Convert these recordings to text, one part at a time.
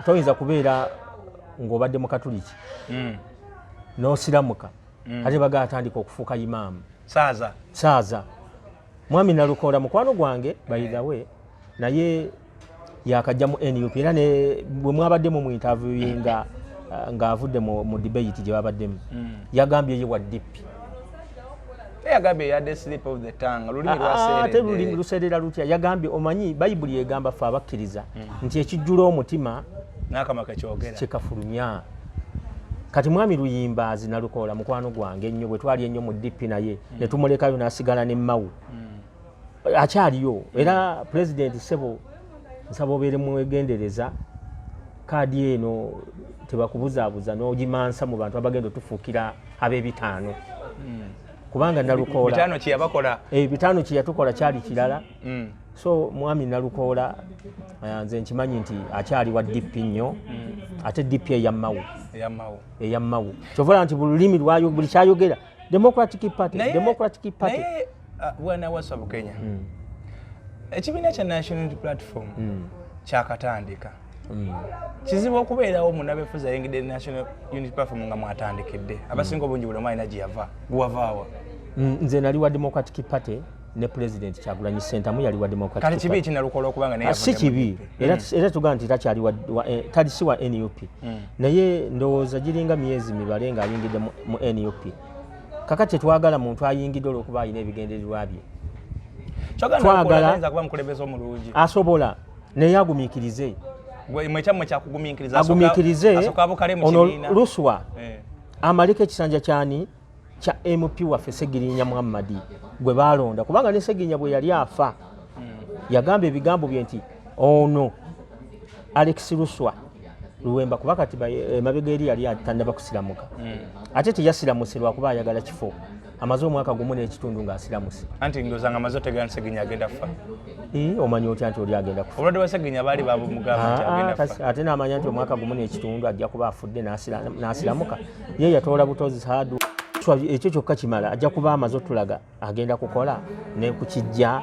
Toyinza kubeera ng'obadde mu Katuliki n'osiramuka, ate baga atandika okufuuka imaamu. Saaza. Saaza. Mwami Nalukoola mukwano gwange, by the way, naye yakajja mu NUP, era ne bwe mwabadde mu interviewinga ng'avudde mu debate gye babaddemu, yagambye ye wa DP. Yagambye yadde slip of the tongue, lulimi. Ate lulimi lwaseeredde. Luseerera lutya? Yagambye, omanyi Bayibuli egamba ffe abakkiriza nti ekijjula omutima n'akamwa kekyogera. Kyekafulumya. Kati mwami Luyimbaazi Nalukoola mukwano gwange ennyo, bwe twali ennyo mu DP naye ne tumulekayo n'asigala ne Mawu, akyaliyo. Era Pulezidenti, ssebo, nsaba obeere mwegendereza, kaadi eno tebakubuzaabuza n'ogimansa mu bantu abagenda otufuukira ab'ebitaano, kubanga Nalukoola bitaano kyeyabakola. Bitaano kye yatukola kyali kirala. So mwami Nalukoola, nze nkimanyi nti akyali wa DP nnyo, ate DP eyammawu. Eyamawo. Eyammawu. Kyova nti buli lulimi lwayo, buli kyayogera, Democratic Party, Democratic Party. Naye bwana Waswa Bukenya, ekibiina kya National Unity Platform kyakatandika. Kizibu okubeerawo munnabefuzi ayingidde National Unity Platform nga mwatandikidde. Abasinga obungi buli omu alina gye yava. Guwavaawa? Nze nali wa Democratic Party, ne President Kyagulanyi Sentamu yali wa Democratic Kati kibi Party. Kinalukola okubanga naye Si yavudde mu kibi. DP? Era tugamba nti takyali tali si wa NUP, naye ndowooza giringa myezi mibale ng'ayingidde mu NUP. Kakati tetwagala muntu ayingidde olwokuba alina ebigendererwa bye. Kyogamba ayinza kuba mukulembeze omulungi? Asobola, naye agumiikirize. Mwe kyammwe kyakugumiikiriza. Agumiikirize. Asooka abukale mu Ono kibiina. Luswa amaleko ekisanja kyani kya MP waffe Segirinya Muhammadi gwe balonda, kubanga ne Segirinya bwe yali afa yagamba ebigambo bye nti ono Alex Luswa Luwemba, kuba kati emabega eri yali tannaba kusiramuka. Ate teyasiramuse lwakuba ayagala kifo, amaze omwaka 1.5 ng'asiramuse. Anti ndowooza nga amaze otegeera nti Segirinya agenda kufa. Omanyi otya nti oli agenda kufa? Obulwadde bwa Segirinya baali babumugamba nti agenda kufa. Ate n'amanya nti omwaka 1.5 ajja kuba afudde, n'asiramuka. Ye yatoola butozi saadu. Ekyo kyokka kimala, ajja kuba amaze otulaga agenda kukola ne kukijja.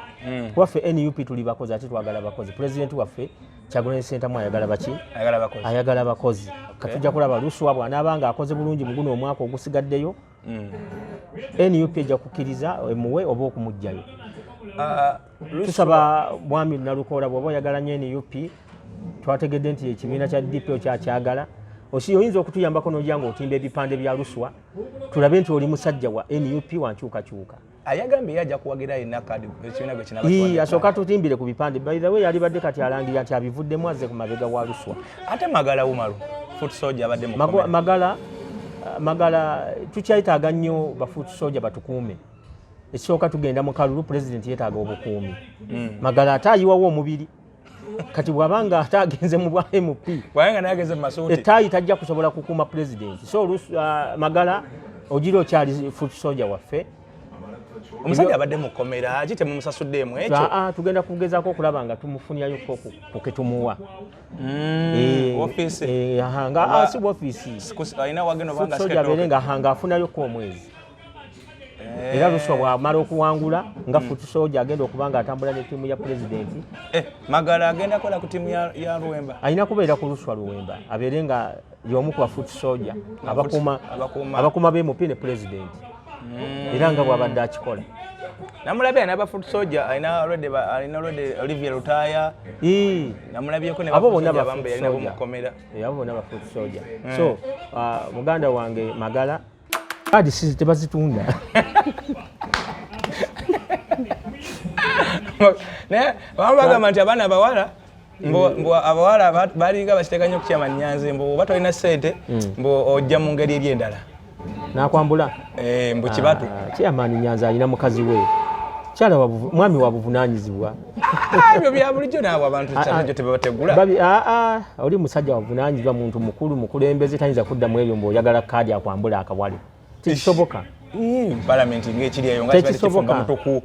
Waffe NUP tuli bakozi, ate twagala bakozi. Pulezidenti waffe Kyagulanyi Ssentamu ayagala baki? Ayagala bakozi. Ayagala bakozi. Katujja kulaba Luswa bw'anaaba nga akoze bulungi mu guno omwaka ogusigaddeyo, NUP ejja kukkiriza emuwe oba okumuggyayo. Tusaba mwami Nalukoola, bw'oba oyagala nnyo NUP, twategedde nti ekibiina kya DP okyakyagala, osi oyinza okutuyambako n'ojja ng'otimba ebipande bya Luswa, tulabe nti oli musajja wa NUP wa nkyukakyuka. Ayagambye ye ajja kuwagira yenna kadi ekibiina gwe kinaba Ii, kiwadde. Asooka tutimbire ku bipande. By the way, yalibadde kati alangirira nti abivuddemu, azze ku mabega wa Luswa. Ate Magala Umaru, foot soldier, abadde mu kkomera. Magala tukyayetaaga nnyo ba foot soldier batukuume. Ekisooka, tugenda mu kalulu, Pulezidenti yeetaaga obukuumi. Magala ate ayiwawo omubiri. Kati bw'abanga ate agenze mu bwa MP, bwabanga naye ageze mu masuuti, ettaayi tajja kusobola kukuuma Pulezidenti. So Magala, ogira okyali foot soldier waffe. Omusajja abadde mu kkomera, ki temumusasuddeemu ekyo? Tugenda kugezaako okulaba nga tumufunirayo ku ketumuwa. Ofiisi? Aha, nga si ofiisi. Alina wagenda obanga Foot soldier abeere nga aha, ng'afunayo ko omwezi. Era Luswa bw'amala okuwangula nga foot soldier, agenda okuba nga atambula ne ttiimu ya Pulezidenti. Magala agenda kola ku ttiimu ya Luwemba? Alina kubeera ku Luswa Luwemba, abeere nga y'omu ku ba foot soldier abakuuma abakuuma. Abakuuma b'MP ne Pulezidenti, era nga bw'abadde akikola. Namulabye alina ba foot soldier, alina already alina already Olivia Lutaaya. Namulabyeko ne Abo bonna ba ba abamu foot be yalina soldier. mu kkomera. Abo bonna ba foot soldier. So muganda wange Magala, kadi si tebazitunda. Naye abamu bagamba nti abaana abawala mbu abawala balinga bakiteeka nnyo kukyama Nyanzi, mbu oba tolina ssente, mbu ojja mu ngeri eri endala. Nakwambula. Mbu kibatu. Chairman Nyanzi alina mukazi we, kyala mwami wa buvunanyizibwa. Ebyo bya bulijjo naawe, abantu kyajo tebabategula. Oli musajja wavunanyizibwa, muntu mukulu, mukulembeze, tayinza kuddamu ebyo mbu oyagala kaadi akwambula akawale. Tekisoboka. Palamenti ng'ekiri eyo nga kibadde Tekisoboka. kifunga mutuku.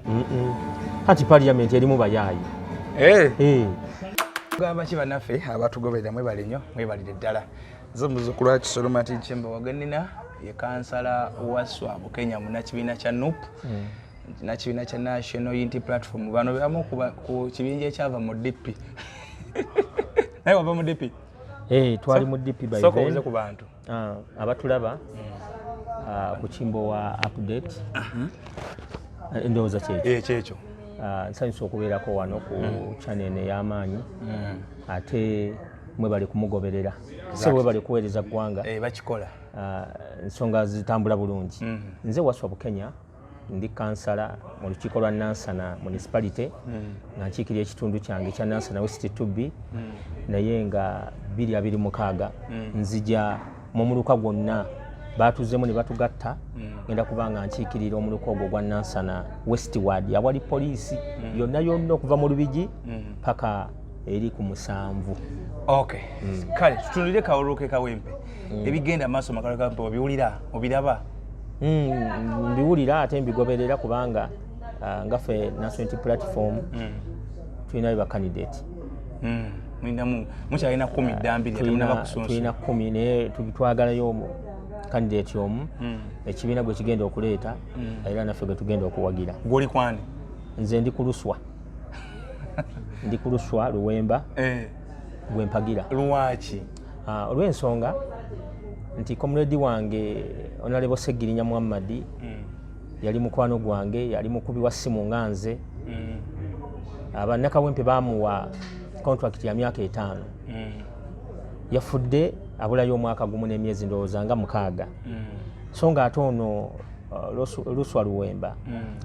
Kati parliament erimu bayaayi. Gamba ki bannaffe abatugoberera? Mwebale nnyo, mwebalire ddala. Nze muzzukulu wa Kisolo Martin Chemba Wagenina, ye kansala wa Swa Bukenya, munnakibiina kya NUP, nakibiina kya National Unity Platform. Bano bebamu ku kibinja ekyava mu DP. Naye wava mu DP? Eh, twali mu DP by Sooka then. Obuuze ku bantu. Ah, abatulaba ku Kimbowa Update. Endowooza kyekyo. Eh, kyekyo. Ah, nsanyusa okubeerako wano ku channel eno ey'amaanyi, ate mwebale kumugoberera, se webale kuweereza ggwanga. Eh, bakikola. Ah, ensonga zitambula bulungi. Nze Waswa Bukenya, ndi kansala mu lukiiko lwa Nansana Municipality, nga nkiikirira ekitundu kyange ekya Nansana West 2B, naye nga 2026 nzija mu muluka gwonna batuzemu ne batugatta. Ngenda kuba nga nkiikirira omuluka ogwo gwa Nansana West Ward, awali poliisi yonna yonna, okuva mu Lubigi paka eri ku 7. Okay, kale tutunulire kalulu ke Kawempe. Ebigenda maaso mu kalulu Kawempe obiwulira, obiraba? Mbiwulira ate mbigoberera, kubanga nga ffe National Unity Platform tulinayo ba candidate. Mulinamu, mukyalina 10 ddambiri, temunaba kusunsu. Tulina 10, naye twagalayo candidate omu ekibiina gwe kigenda okuleeta, era naffe gwe tugenda okuwagira. Gwoli kwani? Nze ndi ku Luswa, ndi ku Luswa Luwemba, gwe mpagira. Lwaki? Ah, olw'ensonga nti comrade wange Honorable Segirinya Muhammadi yali mukwano gwange, yali mukubi wa ssimu nga nze. Abannakawempe bamuwa contract ya myaka 5. Yafudde abulayo omwaka gumu n'emyezi ndowooza nga 6. So nga ate ono Luswa Luwemba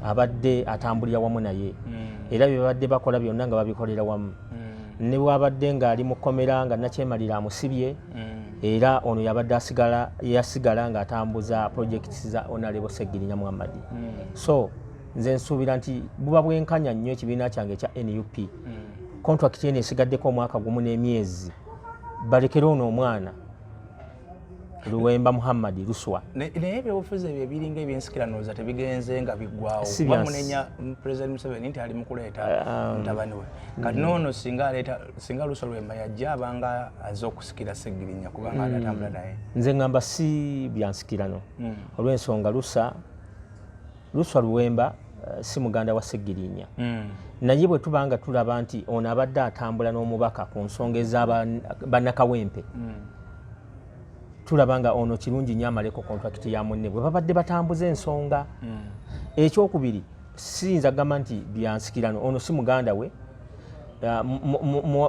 abadde atambulira wamu naye, era bye babadde bakola byonna nga babikolera wamu. Ne bwabadde ng'ali mu kkomera nga nakyemalira amusibye, era ono yabadde asigala, yasigala ng'atambuza projects za Honorable Segirinya Muhammadi. So nze nsuubira nti buba bwenkanya nnyo ekibiina kyange ekya NUP, contract eno esigaddeko omwaka gumu n'emyezi, balekere ono omwana Luwemba Muhammadi Luswa. Naye ebyobufuzi ebyo ebiringa ebyensikiranoza tebigenze nga biggwawo. Si Bamunenya President Museveni nti ali mu kuleeta mutabani we. Kati noono singa aleeta, singa Luswa Lwemba yajja, abanga aze okusikira Segirinya, kubanga mm. atambula naye. Nze ngamba si byansikirano, olw'ensonga Luswa Luwemba si muganda wa Segirinya. Naye bwe tuba nga tulaba nti ono abadde atambula n'omubaka ku nsonga ez'abannakawempe, tulaba nga ono kirungi nnyo amaleko contract ya munne bwe babadde batambuza ensonga. Ekyokubiri, siyinza kugamba nti byansikirano, ono si muganda we.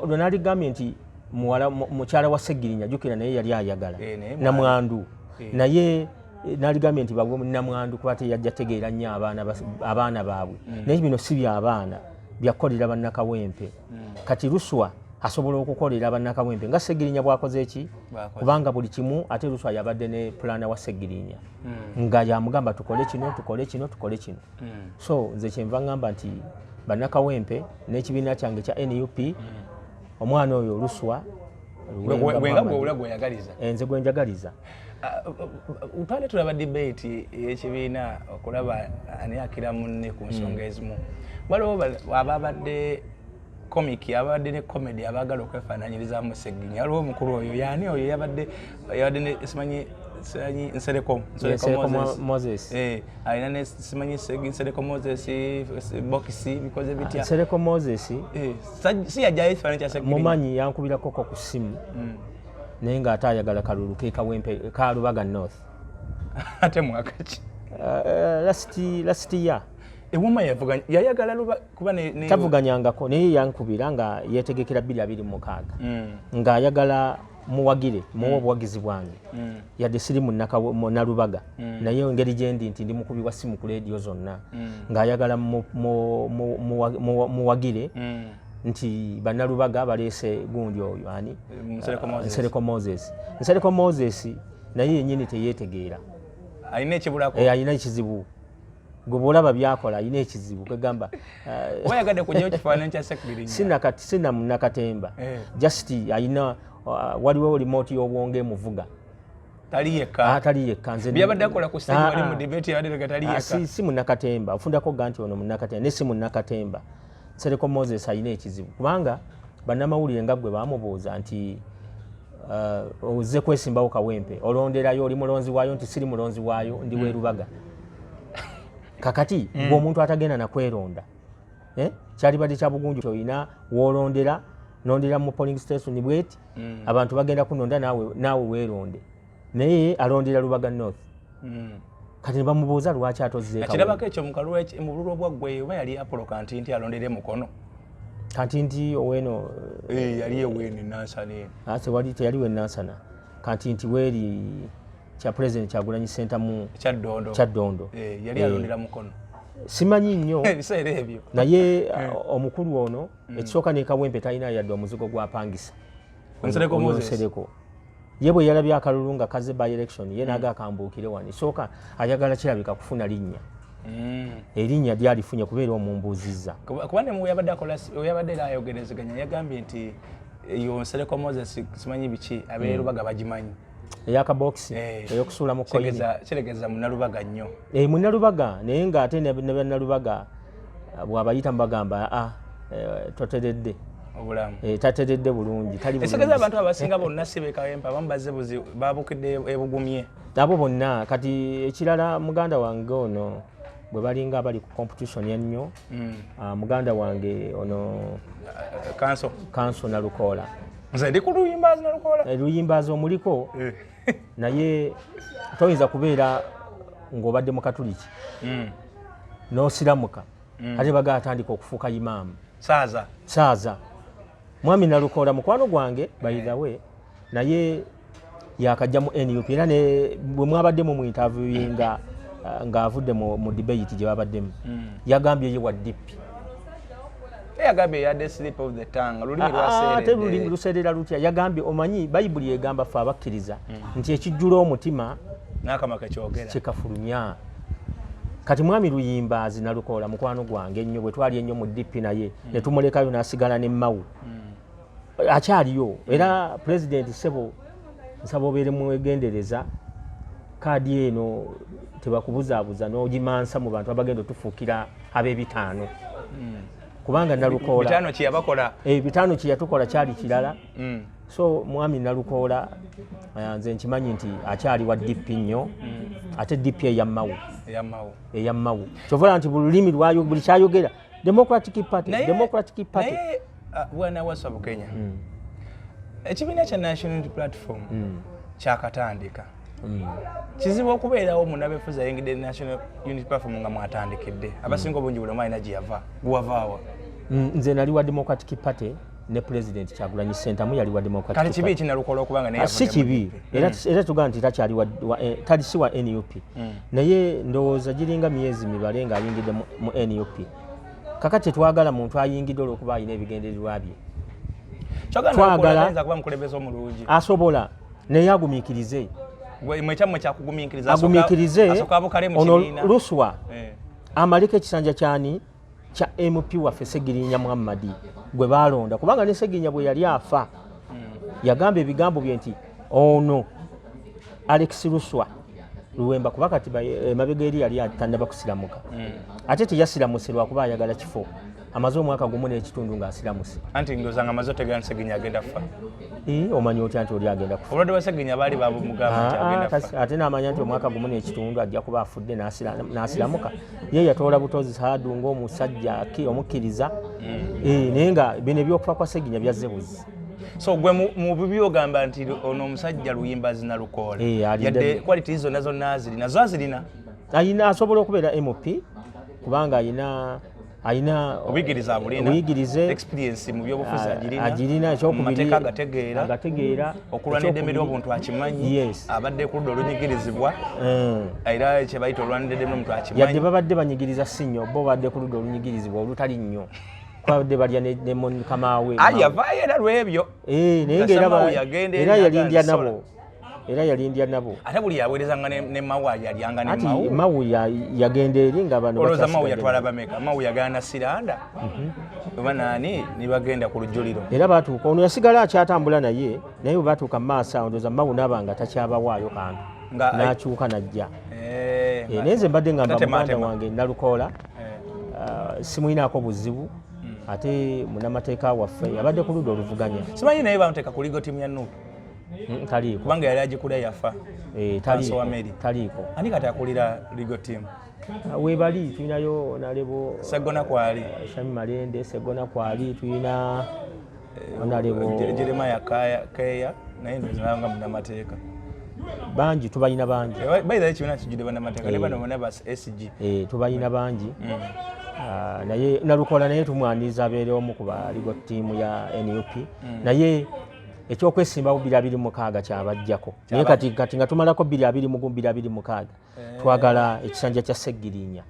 Lwe naligambye nti mukyala wa Segirinya, jjukira naye yali ayagala Eh, naye namwandu, naye naligambye nti bawe namwandu kuba teyajja tegeera nnyo abaana baabwe. Naye bino si byabaana, byakukolera bannakawempe. Kati Luswa asobola okukolera bannakawempe nga Segirinya bwakoze eki? Bw'akoze. Kubanga buli kimu, ate Luswa yabadde ne planner wa Segirinya nga yamugamba tukole kino, tukole kino, tukole kino. So nze kyenva ngamba nti bannakawempe n'ekibiina kyange kya NUP, omwana oyo Luswa Luwemba Gwe nga Muhammad. gwewula gweyagaliza. Eh, nze gwenjagaliza. Twali tulaba debate ey'ekibiina okulaba ani akira munne ku nsonga ezimu. Waliwo ababadde comic, ababadde ne comedy, abaagala okwefaananyirizamu Segirinya. Waliwo omukulu oyo, yaani oyo yabadde ne simanyi Nsereko. Nsereko Moses. Eh, alina ne simanyi Nsereko Moses bokisi bikoze bitya? Nsereko Moses. Eh, si yajjayo ekifaananyi kya Segirinya? Mumanyi, yankubirako ku ssimu, naye ng'ate ayagala kalulu ke Kawempe ka Lubaga North. Ate mwaka ki? Last year. Ewuma yavuganya, yayagala luba kuba ne Tavuganyangako, naye yankubira nga yetegekera 2026, ng'ayagala muwagire, muwe obuwagizi bwange, yadde siri Munnalubaga, naye engeri gyendi nti ndi mukubi wa simu ku leediyo zonna, ng'ayagala muwagire nti bannalubaga baleese gundi oyo ani? Nsereko Moses. Nsereko Moses. Nsereko Moses naye yennyini teyeetegeera. Alina ekibulako. Eh, alina ekizibu. Gwe bwolaba byakola, alina ekizibu, kwegamba Oba yagadde kujjayo kifaananyi kya Segirinya. Sina munakatemba. Just alina waliwo remote y'obwongo emuvuga. Tali yekka. Ah, tali yekka. Nze Byabadde akola ku stage Ah, wali ah. mu debate yabadde nga tali Ah, yekka. si munnakatemba. Ofundako ga nti ono munnakatemba, naye si munnakatemba. Nsereko Moses alina ekizibu, kubanga bannamawulire nga gwe bamubuuza nti ozze kwesimbawo Kawempe, olonderayo, oli mulonzi waayo? Nti siri mulonzi waayo, ndi weerubaga. Kakati gwe omuntu atagenda nakweronda, eh? Kyalibadde kya bugunju olina woolondera. Nondera mu polling station bweti, abantu bagenda kunonda, naawe weeronde. Naye alondera Lubaga North. Kati ne bamubuuza lwaki atozzeeka. Nakirabako ekyo mu bululu obwaggwe, oba yali Apollo Kantinti alondera Mukono. Kantinti oweno? Eh, yali eweeno Enansana eno. Ah, tewali, teyali wenansana. Kantinti weeri kya President Kyagulanyi Sentamu. Kyaddondo. Kyaddondo. Eh, yali alondera Mukono. Simanyi nnyo. Ebiseera ebyo. Naye omukulu ono, ekisooka ne Kawempe talina yadde omuzigo gwapangisa. Nsereko. Oyo. Moses. Nsereko ye bwe yalabye akalulu nga kaze by election, ye naga akambuukire wano. Esooka ayagala kirabika kufuna linnya. Erinnya lyalifunye kubeera omumbuuzizza. Kuba ne mu yabadde akola, yabadde era ayogerezeganya, yagambye nti eyo Nsereko Moses simanyi biki, abeerubaga bagimanyi. Eyakabokisi. Eh, eyokusuula mu koyini. Kiregeza munnalubaga nnyo. Eh, munnalubaga, naye ng'ate ne bannalubaga bw'abayita mubagamba aa toteredde. Obulamu. Eh, tateredde bulungi, tali Ekitegeeza bulungi. abantu abasinga bonna si bekawempe, abamu bazze buzi babukidde ebugumye. Abo bonna. Kati ekirala, muganda wange ono bwe balinga abali ku competition ennyo, muganda wange ono. Kanso. Kanso Nalukoola. Nze ndi ku Luyimbazi Nalukoola. Luyimbazi omuliko, naye toyinza kubeera ng'obadde mu Katuliki n'osiramuka ate baga atandika okufuuka imaamu. Saaza. Saaza. Mwami Nalukoola mukwano gwange, by the way, naye yakajja mu NUP, era ne bwe mwabadde mu interviewinga ng'avudde mu debate gye babaddemu, yagambye ye wa DP. Yagambye yadde slip of the tongue, lulimi. Ah, ate lulimi lwaseeredde. Luseerera lutya? Yagambye, omanyi Bayibuli egamba ffe abakkiriza nti ekijjula omutima n'akamwa kekyogera. Kyekafulumya. Kati mwami Luyimbaazi Nalukoola mukwano gwange ennyo, bwe twali ennyo mu DP naye ne tumulekayo n'asigala ne Mawu, akyaliyo. Era Pulezidenti ssebo, nsaba obeere mwegendereza, kaadi eno tebakubuzaabuza n'ogimansa mu bantu abagenda otufuukira ab'ebitaano, kubanga Nalukoola Bitaano kyeyabakola. Ebitaano kye yatukola kyali kirala. So mwami Nalukoola, nze nkimanyi nti akyali wa DP nnyo, ate DP eyammawu. Eyamawo. Eyammawu. Kyova nti buli lulimi lwayo, buli kyayogera Democratic Party, Democratic Party. Naye bwana Waswa Bukenya, ekibiina kya National Unity Platform kyakatandika. Kizibu okubeerawo munnabefuzi ayingidde National Unity Platform nga mwatandikidde. Abasinga obungi buli omu alina gye yava. Guwavaawa? Nze nali wa Democratic Party, ne President Kyagulanyi Sentamu yali wa Democratic Kati kibi Party. Kinalukola okubanga naye Ah, si yavudde mu kibi. DP? Era tugamba nti takyali tali si wa NUP, naye ndowooza giringa myezi mibale ng'ayingidde mu NUP. Kakati tetwagala muntu ayingidde olwokuba alina ebigendererwa bye. Kyogamba Twagala- ayinza kuba mukulembeze omulungi. Asobola, naye agumiikirize. Mwe kyammwe kyakugumiikiriza. Agumiikirize. Asooka abukale mu Ono kibiina. Luswa amaleko ekisanja kyani kya MP waffe Segirinya Muhammadi gwe balonda, kubanga ne Segirinya bwe yali afa yagamba ebigambo bye nti ono Alex Luswa Luwemba, kuba kati emabega eri yali tannaba kusiramuka. Ate teyasiramuse lwakuba ayagala kifo, amaze omwaka gumu n'ekitundu ng'asiramuse. Anti ndowooza nga amaze otegeera nti Segirinya agenda kufa. Eh, omanyi otya nti oli agenda kufa? Obulwadde bwa Segirinya baali babumugamba nti Ah, agenda kufa. ate n'amanya nti omwaka gumu n'ekitundu ajja kuba afudde n'asiramuka. Ye yatoola butozi saadu ng'omusajja omukkiriza. Eh, naye nga bino ebyokufa kwa Seginya byazze buzi. So gwe mu bibi ogamba nti ono omusajja Luyimbazi Nalukoola Eh, yadde quality zonna zonna azirina, zo azirina. Ayina, asobola okubeera MP kubanga ayina Obuyigirize abulina. Obuyigirize. Experience mu byobufuzi agirina. Agirina. Mu Ekyokubiri, mateeka agategeera. Agategeera. Okulwana eddembe Ekyokubiri- ly'obuntu akimanyi. Yes. Abadde ku ludda olunyigirizibwa, era kye bayita olwanira eddembe ly'omuntu Yadde akimanyi. babadde banyigiriza si nnyo, bo babadde ku ludda olunyigirizibwa olutali nnyo, babadde balya ne mukamaawe. Ayi, yavaayo era lwebyo. Eh, naye nga era Kasamawo yagenda era eri yalindya n'agamba nabo, era yalindya nabo. Ate buli yaweerezanga ne Mawu, yalyanga ne Ati Mawu. Mawu yagenda eri nga bano Olowooza Mawu bakyasigadde. yatwala bameka? Mawu yagana na Siranda oba naani, ne bagenda ku lujjuliro. Era batuuka, ono yasigala akyatambula naye, naye bwe batuuka mu maaso awo, ndowooza Mawu naaba nga takyabawaayo kantu, n'akyuka najja. Eh, Eh, naye nze mbadde ngamba muganda tatematema. wange Nalukoola, simuyinaako buzibu, ate munamateeka waffe abadde ku ludda oluvuganya. Simanyi naye bamuteeka ku legal team ya NUP. Taliiko. Kubanga yali agikulira yafa. Eh, Kanso wa taliiko. Mary. Taliiko. Ani kati akulira legal team? Ah, weebali tulinayo nalebo. Seggona kwali. Shami Malende Segona kwali, tulina Honorable Jeremiah Keya naye ndowooza nga munnamateeka. Bangi, tubalina bangi. By the way, ekibiina kijjudde bannamateeka ne bano bonna ba SG. Tubalina bangi. Naye Nalukola naye tumwaniriza abeere omu ku ba legal team ya NUP, naye ekyokwesimbawo 2026 kyabajjako. Naye kati nga tumalako 2021, 2026, twagala ekisanja kya Seggirinya.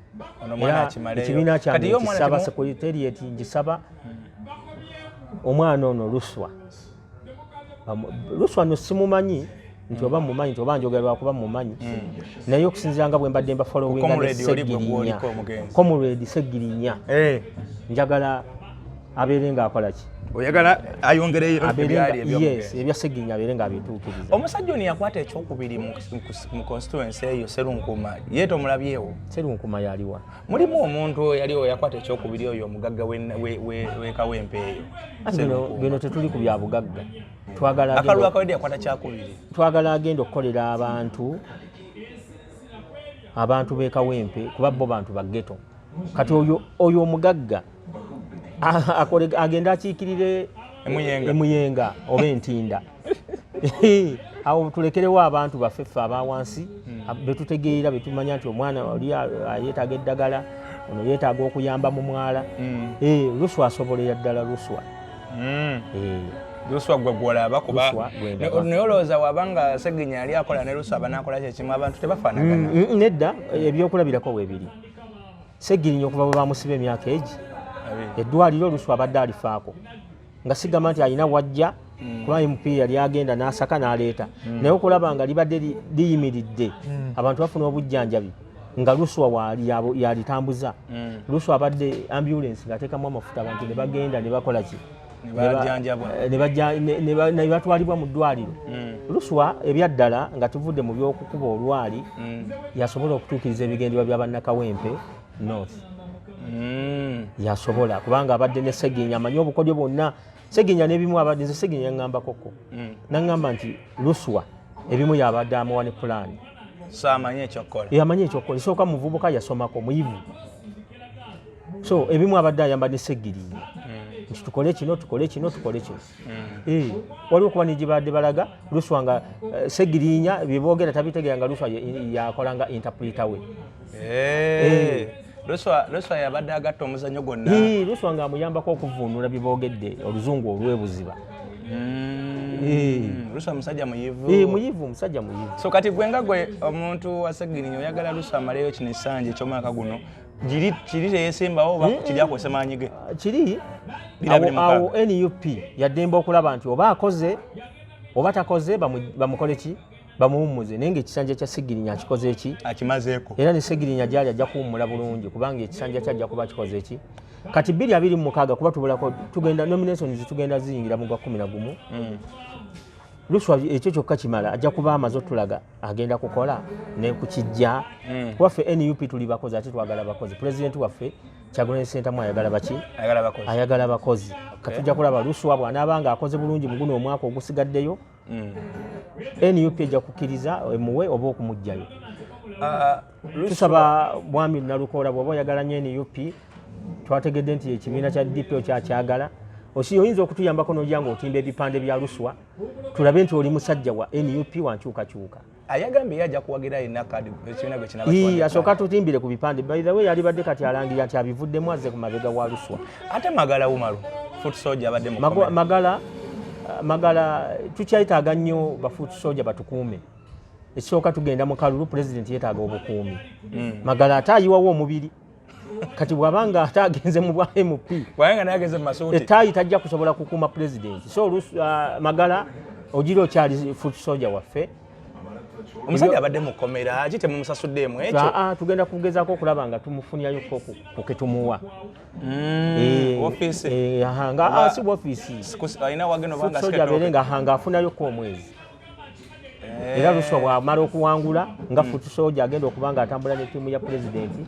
Ono omwana Era akimaleyo. ekibiina Kati kyange ye omwana nkisaba, secretariat ngisaba omwana ono Luswa. Luswa no simumanyi nti oba mumanyi nti oba njogera lwakuba mumanyi, naye okusinziira nga bwe mbadde mba followinga ne Comrade oli gwe Seggirinya, gwoliko omugenzi. Comrade Seggirinya, njagala abeere ng'akola ki? Oyagala ayongereyo Abeere ebyali yes, eby'omugenzi. Ebya Seggirinya abeere ng'abituukiriza. Omusajja ono yakwata ekyokubiri mu constituency eyo, Serunkuma, ye tomulabyewo? Serunkuma yaliwa? Mulimu omuntu yali oyo yakwata ekyokubiri, oyo omugagga w'ekawempe eyo. Ati bino tetuli ku bya bugagga, twagala Akalulu akawedde yakwata kyakubiri. Twagala agenda okukolera abantu b'e Kawempe, kuba bo bantu ba ghetto. Kati oyo omugagga agende akiikirire Emuyenga. Emuyenga oba Entinda. Awo tulekerewo abantu baffe ffe abawansi betutegeera, betumanya nti omwana oli yeetaaga eddagala, ono yeetaaga okuyamba mu mwala. Luswa asobolera ddala, Luswa. Luswa gwe gwolaba kuba Luswa gwe ndaba. Naye olowooza wabanga Seginya yali akola ne Luswa banaakola kyekimu? Abantu tebafaanagana. Nedda, ebyokulabirako weebiri. Segirinya okuva bwe bamusiba emyaka egi, eddwaliro Luswa abadde alifaako, nga sigamba nti alina wajja, kuba MP yali agenda n'asaka n'aleeta, naye okulaba nga libadde liyimiridde, abantu bafuna obujjanjabi nga Luswa waali yalitambuza. Luswa abadde ambulance ng'ateekamu amafuta, abantu ne bagenda ne bakola ki? Ne bajjanjabwa. Ne batwalibwa mu ddwaliro. Luswa ebyaddala nga tuvudde mu byokukuba olwali, yasobola okutuukiriza ebigendererwa bya bannakawempe North. Yasobola, kubanga abadde ne Seginya, amanyi obukodyo bwonna Seginya n'ebimu abadde. Nze Seginya yaŋŋambakoko, naŋŋamba nti Luswa ebimu yabadde amuwa ne pulaani. So amanyi ekyokukola. Amanyi ekyokukola. Esooka muvubuka, yasomako, muyivu, so ebimu abadde ayamba ne Segirinya nti tukole kino, tukole kino, tukole kino. Waliwo kuba negibadde balaga Luswa nga Segirinya byeboogera tabitegera, nga Luswa yakola nga interpreter we. Luswa yabadde agatta omuzannyo gwonna. Luswa nga amuyambako okuvuunula byeboogedde oluzungu olwebuziba. Luswa musajja muyivu. Muyivu, musajja muyivu. So kati gwe nga gwe omuntu wa Segirinya, oyagala Luswa amaleyo kino ekisanja eky'omwaka guno, kiri teyesimbawo oba kiri akozesa maanyi ge? Kiri 2026. Awo NUP yaddemba okulaba nti oba akoze oba takoze, bamukole ki, bamuwummuze, naye ngaekisanja kya Segirinya akikoze eki? Akimazeeko. Era ne Segirinya gyali ajja kuwummula bulungi, kubanga ekisanja kyajja kuba kikoze eki. Kati 2026, kuba tubulako, tugenda nominations tugenda ziyingira mu gwa 11. Luswa ekyo kyokka kimala, ajja kuba amaze otulaga agenda kukola ne kukijja. Kuba ffe NUP tuli bakozi, ate twagala bakozi. Pulezidenti waffe Kyagulanyi Ssentamu ayagala baki? Ayagala bakozi. Ayagala bakozi. Katujja kulaba Luswa bw'anaaba nga akoze bulungi mu guno omwaka ogusigaddeyo, NUP ejja kukkiriza emuwe oba okumuggyayo. Tusaba mwami Nalukoola, bw'oba oyagala nnyo NUP, twategedde nti ekibiina kya DP okyakyagala, osi oyinza okutuyambako n'ojja ng'otimba ebipande bya Luswa, tulabe nti oli musajja wa NUP wankyukakyuka. Ayagambye ye ajja kuwagira yenna kadi ekibiina gwe kinaba Ii, kiwadde. Asooka tutimbire ku bipande. By the way, yalibadde kati alangira nti abivuddemu, azze ku mabega wa Luswa. Ate Magala Umaru, foot soldier, abadde mu komera. Magala tukyayetaaga nnyo ba foot soldier batukuume. Ekisooka tugenda mu kalulu, pulezidenti yeetaaga obukuumi. Magala ate ayiwawo omubiri, kati bw'abanga ate agenze mu bwa MP, Bw'aye naye ageze mu masuuti, ettaayi tajja kusobola kukuuma pulezidenti. So Magala ogira okyali foot soldier waffe. Omusajja abadde mu kkomera, ki temumusasuddeemu ekyo? Tugenda kugezaako okulaba nga tumufunirayo ku ketumuwa. Ofiisi. Aha, nga si ofiisi. Alina wagenda obanga Foot soldier abeere nga afunayoko omwezi. Era Luswa bw'amala okuwangula nga foot soldier, agenda okuba nga atambula ne ttiimu ya pulezidenti.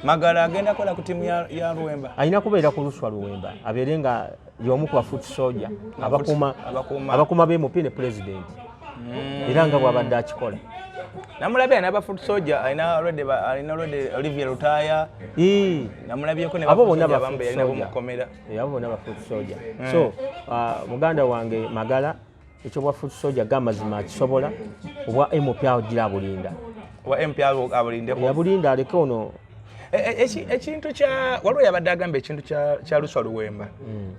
Magala agenda kola ku ttiimu ya Luwemba? Alina kubeera ku Luswa Luwemba, abeere nga y'omu ku ba foot soldier abakuuma abakuuma. Abakuuma b'MP ne pulezidenti, era nga bw'abadde akikola. Namulabye alina ba foot soldier, alina already alina already Olivia Lutaya. Namulabyeko ne Abo bonna ba abamu foot yalina bo soldier. Mukomera. Abo bonna ba foot soldier. So muganda wange Magala, ekyobwa foot soldier gamazima akisobola, obwa MP agira abulinda. Oba MP abo abulindeko. Yabulinda aleke ono. Ekintu kya waliwo yabadde agamba ekintu kya Luswa Luwemba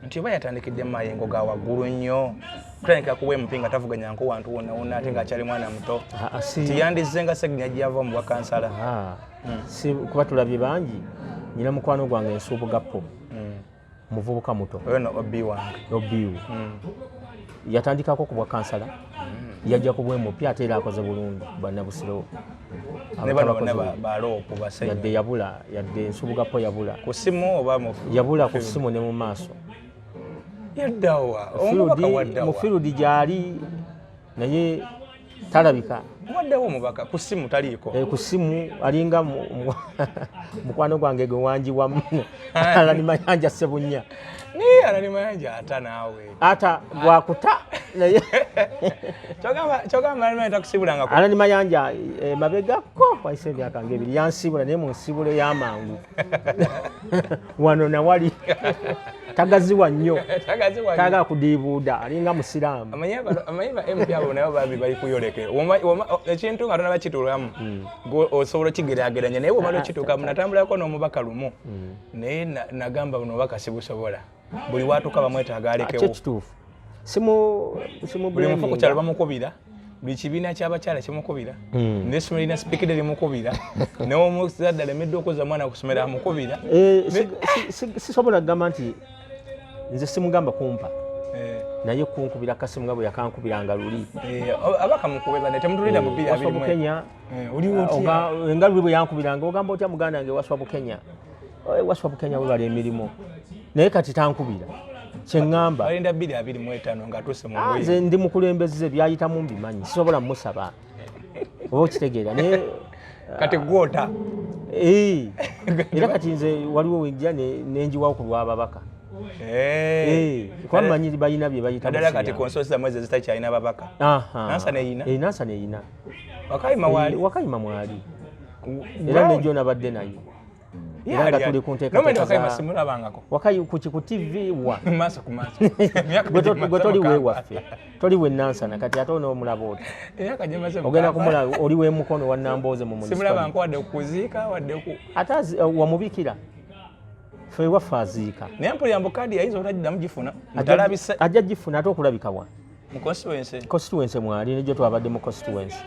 nti oba yatandikidde mu mayengo ga waggulu nnyo kutandikira ku MP nga tavuganya nko wantu wonna wonna ate ng'akyali mwana muto, nti yandizze nga Segirinya gyava mu bwakansala. Si kuba tulabye bangi. Nyina mukwano gwange Nsuubuga Po, muvubuka muto. Oyo no OB wange. Obiu yatandikako ku bwa kansala, yajja ku bw'MP, ate era akoze bulungi bannabusiro. Ne bano bonna baloopu basenya. Yadde yabula, yadde Nsubuga Po yabula. Ku simu oba mu Yabula ku simu ne mu maaso. Yaddawa omubaka? Mu Waddawa? field gyali naye talabika. Waddawo omubaka? Ku simu taliiko? Ku simu alinga mukwano gwange gwe wanjiwamu, Alani Mayanja Sebunya. Naye Alani Mayanja ata naawe. Ata gwakuta naye. Kyogamba Alani Mayanja takusibulangako? Alani Mayanja mabegako wayise emyaka ngaebiri yansibula, naye mu nsibulo y'amangu wano nawali tagaziwa nnyo. Tagaziwa nnyo. Tagala kudiibuuda, alinga musiraamu. Amanyi ba MP abo nabo babi bali kuyoleke. Ekintu nga tonaba kituulamu, gwe osobola okigeraageranya, naye bwomala okituukamu. Natambulako n'omubaka lumu, naye nagamba buno obubaka sibusobola, buli watuuka bamwetaaga alekewo. Kyo kituufu, simu simu. Buli mufu ku kyalo bamukubira, buli kibiina ky'abakyala kimukubira, n'essomero lirina sipikide limukubira, n'omuzadde alemeddwa okuzza mwana ku ssomero amukubira. Sisobola kugamba nti nze simugamba kumpa, naye kunkubira kasimu nga bwe yakankubiranga luli. Abaka mukube bane, temutulira mu bbiri Waswa abiri mu Bukenya. Oliwo otya? Nga luli bwe yankubiranga, ogamba otya muganda wange Waswa Bukenya? Waswa Bukenya, webala emirimu, naye kati tankubira kyeŋŋamba. Balinda 2025 ng'atuuse mu Nze ngoye. ndi mukulembeze, byayitamu mbimanyi, sisobola musaba, oba okitegeera, naye Kati gwota. Era kati nze waliwo wenjja nenjiwawo ku lw'ababaka. Kuba mmanyi balina bye bayitamu. Naddala kati Si constituency zammwe ze zitakyalina babaka. Aha. Nansana eyina? Nansana eyina. Wakayima waali? Wakayima mwali, era nejo nabadde naye, era nga tuli ku nteekateeka Wakayima simulabangako. Wakayi ku TV wa? Maaso ku maaso. Emyaka Gwe gyemaze toli mu Kampala. Weewaffe toli we Nansana, kati ate onoomulaba oti? Emyaka gyemaze mu Ogenda Kampala. kumulaba oli w'emukono wa Nambooze mu municipality. Simulabanko wadde kuziika wadde ku Ate wamubikira fe ewaffe aziika. Naye mpulira mbu kaadi yayinza obutagiddamu gifuna ntalabise. Ajja gifuna, ate okulabika wa? Mu constituency. Constituency mwali, nejjo twabadde mu constituency.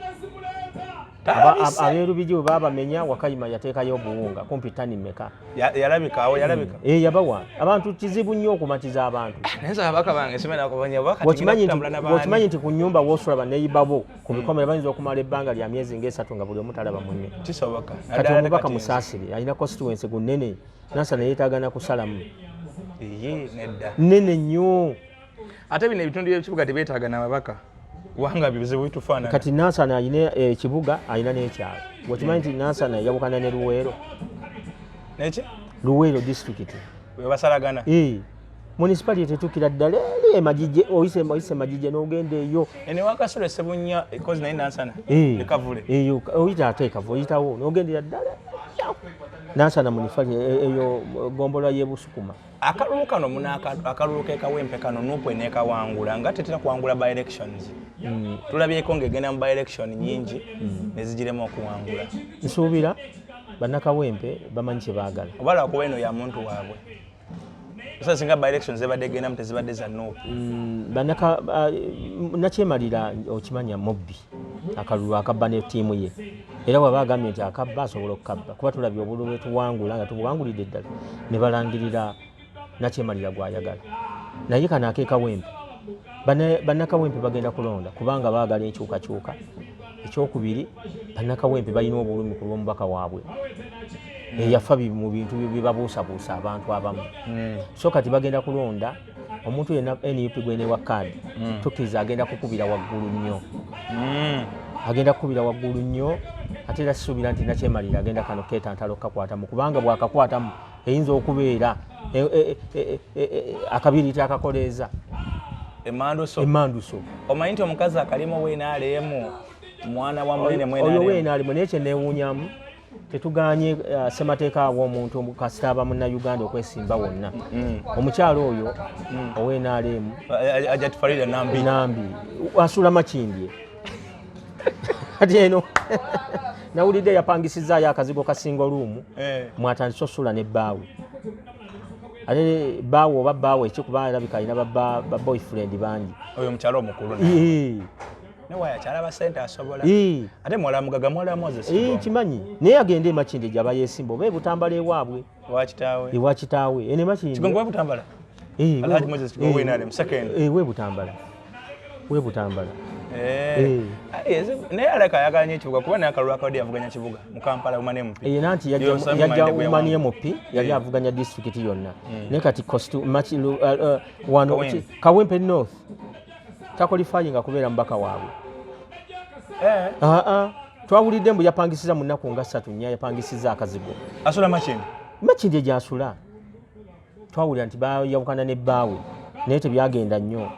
Talabise. Abeerubigi bwe babamenya, Wakayima yateekayo obuwunga kumpi tani meka. Yalabika awo, yalabika. Yabawa abantu. Kizibu nnyo okumatiza abantu. Naye nze ababaka bange simena kumanya oba kati Bw'okimanyi ngenda nti kutambula n'abaani. Bw'okimanyi nti ku nnyumba w'osula banneeyibabo ku bikomera bayinza okumala ebbanga lya myezi ng'esatu nga buli omu talaba munne. Kisoboka. Kati Naddala omubaka kati nze. musaasire, alina constituency gunene, Nansana yeetaaga na kusalamu. Iye, nedda. Nnene nnyo. Ate bino ebitundu by'ekibuga tebyetaaga nababaka kubanga bizibu bitufaanana. Kati Nansana alina ekibuga, alina n'ekyalo. Bw'okimanyi nti Nansana yawukana ne Luweero. Neki? Luweero disitulikiti. Bwe basalagana. Municipality tetukira ddala eri emagije, oyise Magije n'ogenda eyo. Ene Wakasolo Sebunya kozi naye Nansana ekavule. Eyo oyita ate ekavu, oyitawo n'ogendera ddala Nansana municipality, eyo gombolola y'e Busukuma. Akalulu kano muna akalulu ke Kawempe kano, NUP eneekawangula nga tetera kuwangula by elections. Tulabyeko ng'egenda mu by election nyingi nezigiremu okuwangula. Nsuubira bannakawempe bamanyi kye baagala. Oba lwakuba eno ya muntu waabwe, so singa by elections zebadde gendamu tezibadde za NUP. Nakyemalira okimanya mubbi, akalulu akabba ne ttiimu ye, era bwaba agambye nti akabba asobola okukabba, kuba tulabye obululu bwetuwangula nga tubuwangulidde ddala ne balangirira Nakyemalira gwayagala. Naye kano akekawempe, bannakawempe bagenda kulonda kubanga baagala enkyukakyuka. Ekyokubiri, bannakawempe balina obulumi ku lw'omubaka waabwe eyafa mu bintu bibabuusabuusa abantu abamu. So kati bagenda kulonda omuntu yenna NUP gwenewa kaadi, tukkiriza agenda kukubira waggulu nnyo. Agenda kukubira waggulu nnyo. Ate era sisuubira nti Nakyemalira agenda kano keetantala okukakwatamu, kubanga bw'akakwatamu eyinza okubeera akabiriiti akakoleeza. Emanduso. Emanduso. Omanyi nti omukazi akalimu wenaalemu Mwana wa munene mwene. Oyo w'NRM, naye kyenewuunyamu, tetuganye ssemateeka w'omuntu kasita aba munnayuganda okwesimba wonna. Omukyalo oyo ow'NRM Hajjati Farida Nambi. Nambi asula Makindye. Kati eno nawulidde yapangisizaayo akazigo ka single room mwatandise osula ne bbaawe. Ate bbaawe oba bbaawe ekikuba alabika alina ba boyfriend bangi. Oyo omukyalo omukulu ne waya kyalaba sente asobola. Ate muwala mugaga, muwala Moses. Kimanyi naye agende emakindi gyaba yesimba oba ebutambala ewaabwe. Wakitaawe. Ewa kitaawe eno emakindi. Kigongo webutambala. Alhaji Moses Kigongo NRM second. Webutambala, webutambala. Naye aleka ayagala nnyo ekibuga, kuba naye akalulu akabadde yavuganya kibuga mu Kampala, Woman MP. Nanti yajja Woman MP, yali avuganya disitulikiti yonna, naye kati wano Kawempe North taqualifyinga kubeera mubaka waabwe. Twawulidde mbu yapangisiza mu nnaku nga 3, 4 yapangisiza akazigo. Asula Makindi. Makindi gyasula. Twawulira nti bayawukana ne bbaawe, naye tebyagenda nnyo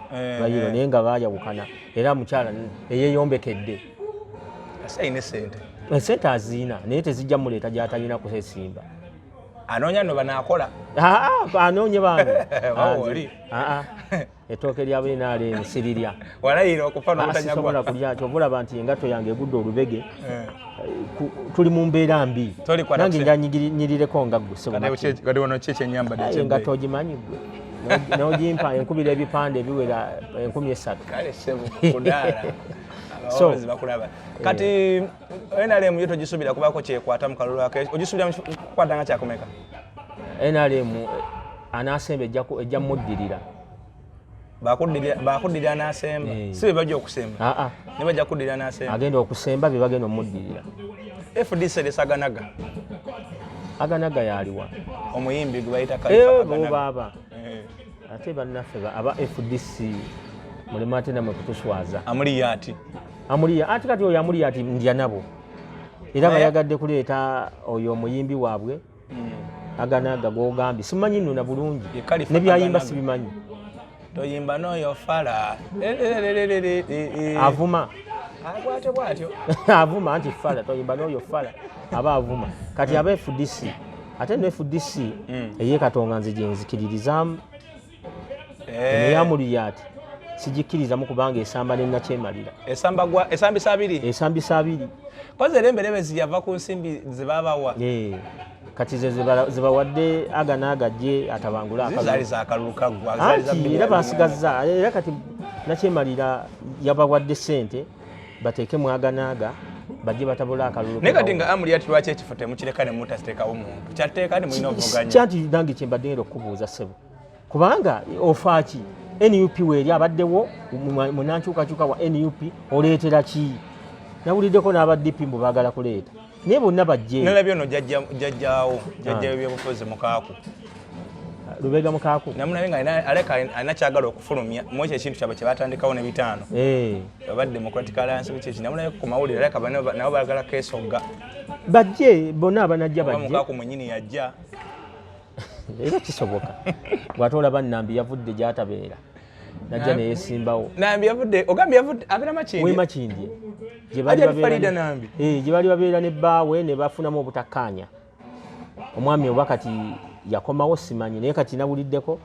bayiro, naye nga bayawukana, era mukyala eyeyombekedde. Alina esente. Esente aziina, naye tezijja muleeta gyatalina kusesimba. Anoonya nno banaakola. Anoonye bambi. Ettooke lya BNRM sirirya. Walayira okufa n'obutanyagwa. Sisobola kulya. Kyova olaba nti engatto yange egudde olubege. Tuli mu mbeera mbi, nange njanyirireko nga ggwe. Kati wano ki ekyenyambadde? Engatto ogimanyi ggwe, n'ogimpa enkubira ebipande ebiwera 3000. Kale ssebo, kudaala abawazi bakulaba. Kati NRM yo togisuubira kubaako kyekwata mu kalulu ake? Ogisuubira kukwata nga kyakumeka? NRM anaasemba ejja muddirira. Bakuddirira n'asemba, si be bajja okusemba, ne bajja kuddira n'asemba. Agenda okusemba be bagenda omuddirira. FDC lesaganaga. Aganaga yaliwa? Omuyimbi gwe bayita baaba. Ate bannaffe aba FDC mulema ate namwe kutuswaza. Amuliyati. Amuliya ati kati oyo amuliya ati ndya nabo, era bayagadde kuleeta oyo omuyimbi waabwe Aganaga gwogambye, simanyi nno na bulungi nebyayimba sibimanyi. Toyimba n'oyo fala. Avuma. Bwatyo bwatyo. Avuma nti fala, toyimba n'oyo fala, aba avuma. Kati aba FDC, ate no FDC eyekatonga nze gyenzikiririzaamu, eyamuliya ati sigikkirizamu kubanga esamba nenakyemalira. Esambisa abiri. Esambisa abiri. Kozi era emberebezi yava ku nsimbi zebabawa. Kati ze zebawadde aga n'agajje atabangula. Zaali zakalulu kaggwa. Anti era basigazza, era kati nakyemalira yabawadde sente bateekemu aganaaga bajje batabula akalulu. Naye kati nga amuli ati lwaki ekifo temukireka ne mutateekawo muntu kyatteeka ne mulina ovuganya? Kyanti nange kyembadde ngenda okukubuuza ssebo, kubanga ofaaki NUP weeri abaddewo munankyukakyuka wa NUP oleetera ki? Nawuliddeko n'aba DP mbu baagala kuleeta, naye bonna bajje. Nalabye ono jjajjaawo, jjajjawo ebyobufuzi Mukaaku. Lubega Mukaaku. Namulabe nga aleka alina kyagala okufulumya mu ekyo ekintu kyabwe kye batandikawo ne bitaano oba Democratic Alliance biki eki. Namulabe ku mawulire, aleka nabo baagala keesogga. Bajje bonna abanajja bajje. Mukaaku mwennyini yajja. Era kisoboka bw'ate olaba Nambi yavudde gy'atabeera najja neyesimbawo. Nambi yavudde, ogambye yavudde abeera Makindye? We Makindye gye bali babeera ne bbaawe ne bafunamu obutakkaanya. Omwami oba kati yakomawo simanyi, naye kati nawuliddeko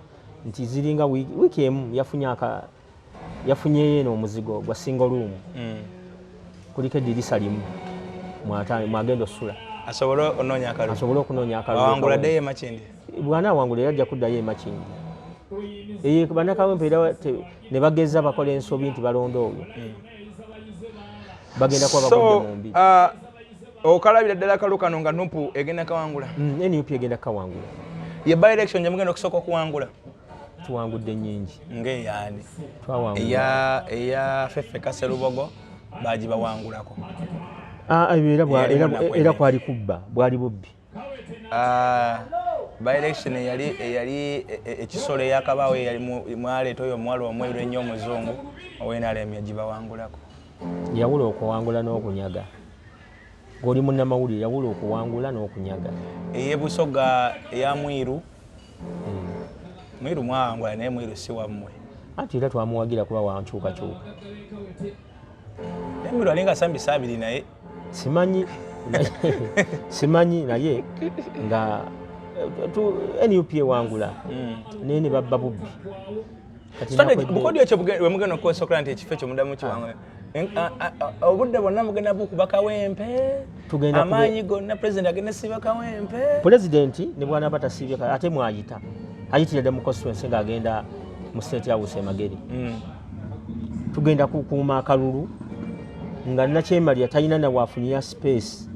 nti ziringa wiiki emu yafunyeyo eno omuzigo gwa single room, kuliko eddirisa limu mwagenda osula. Asobole onoonya akalulu. Asobole okunoonya akalulu. Awangula ddeyo emakindi. Bw'anaawangula era ajja kuddayo emakindi. Bannakawempe era ne bageza bakola ensobi nti balonda oyo, bagenda kuba bagudde mu mbi. Okalabira ddala akalu kano nga NUP egenda kawangula? NUP egenda kawangula. Ye by election gye mugenda okusooka okuwangula? Tuwangudde nnyingi. Ng'eyaani? Twawangula eya Fefe Kaserubogo bagibawangulako. Era kwali kubba, bwali bubbi. By election eyali ekisolo eyakabaawo eyali mwaleeta oyo omuwala omweru ennyo omuzungu owenalem yagibawangulako. Yawula okuwangula n'okunyaga. G'oli munnamawulire, yawula okuwangula n'okunyaga. Ey'ebusoga eya Mwiru, Mwiru mwawangula, naye Mwiru si wammwe. Anti era twamuwagira kuba wankyukakyuka. Nafumbirwa alinga sambisa abiri naye. Simanyi, simanyi, naye nga NUP ewangula naye ne babba bubbi. Kati Bukodyo ekyo bwe mugenda okukozesa okulaba nti ekifo ekyo muddamu kiwangula. Obudde bwonna mugenda bukuba Kawempe, amaanyi gonna pulezidenti agenda siba Kawempe. Pulezidenti ne bw'anaaba tasiibye, ate mwayita ayitira dda mu constituency ng'agenda mu State House e Magere. Tugenda kukuuma akalulu nga Nakyemalira talina nawafunira space.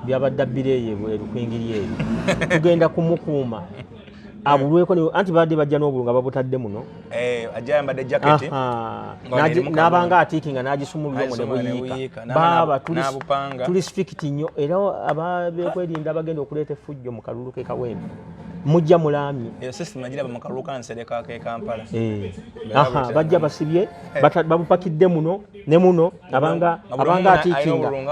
Byabadde abbira eyo ebweru kwingiri eyo, tugenda kumukuuma abulweko anti babadde bajja n'obulu nga babutadde muno. Eh, ajja ayambadde jaketi. Aha. Nga wano erimu N'abanga atiiki nga n'agisumulula omwo ne N'agisumulula ne buyiika. buyiika. Baaba N'abupanga. tuli strict nnyo, era ababekwerinda bagenda okuleeta effujjo mu kalulu ke Kawempe, mujja mulaamye. Eyo system agiraba mu kalulu ka Nsereko ak'e Kampala. Eh. Mbeera Aha, butya. bajja basibye, babupakidde muno ne muno, abanga Nga buli abanga omu alina atiikinga. obululu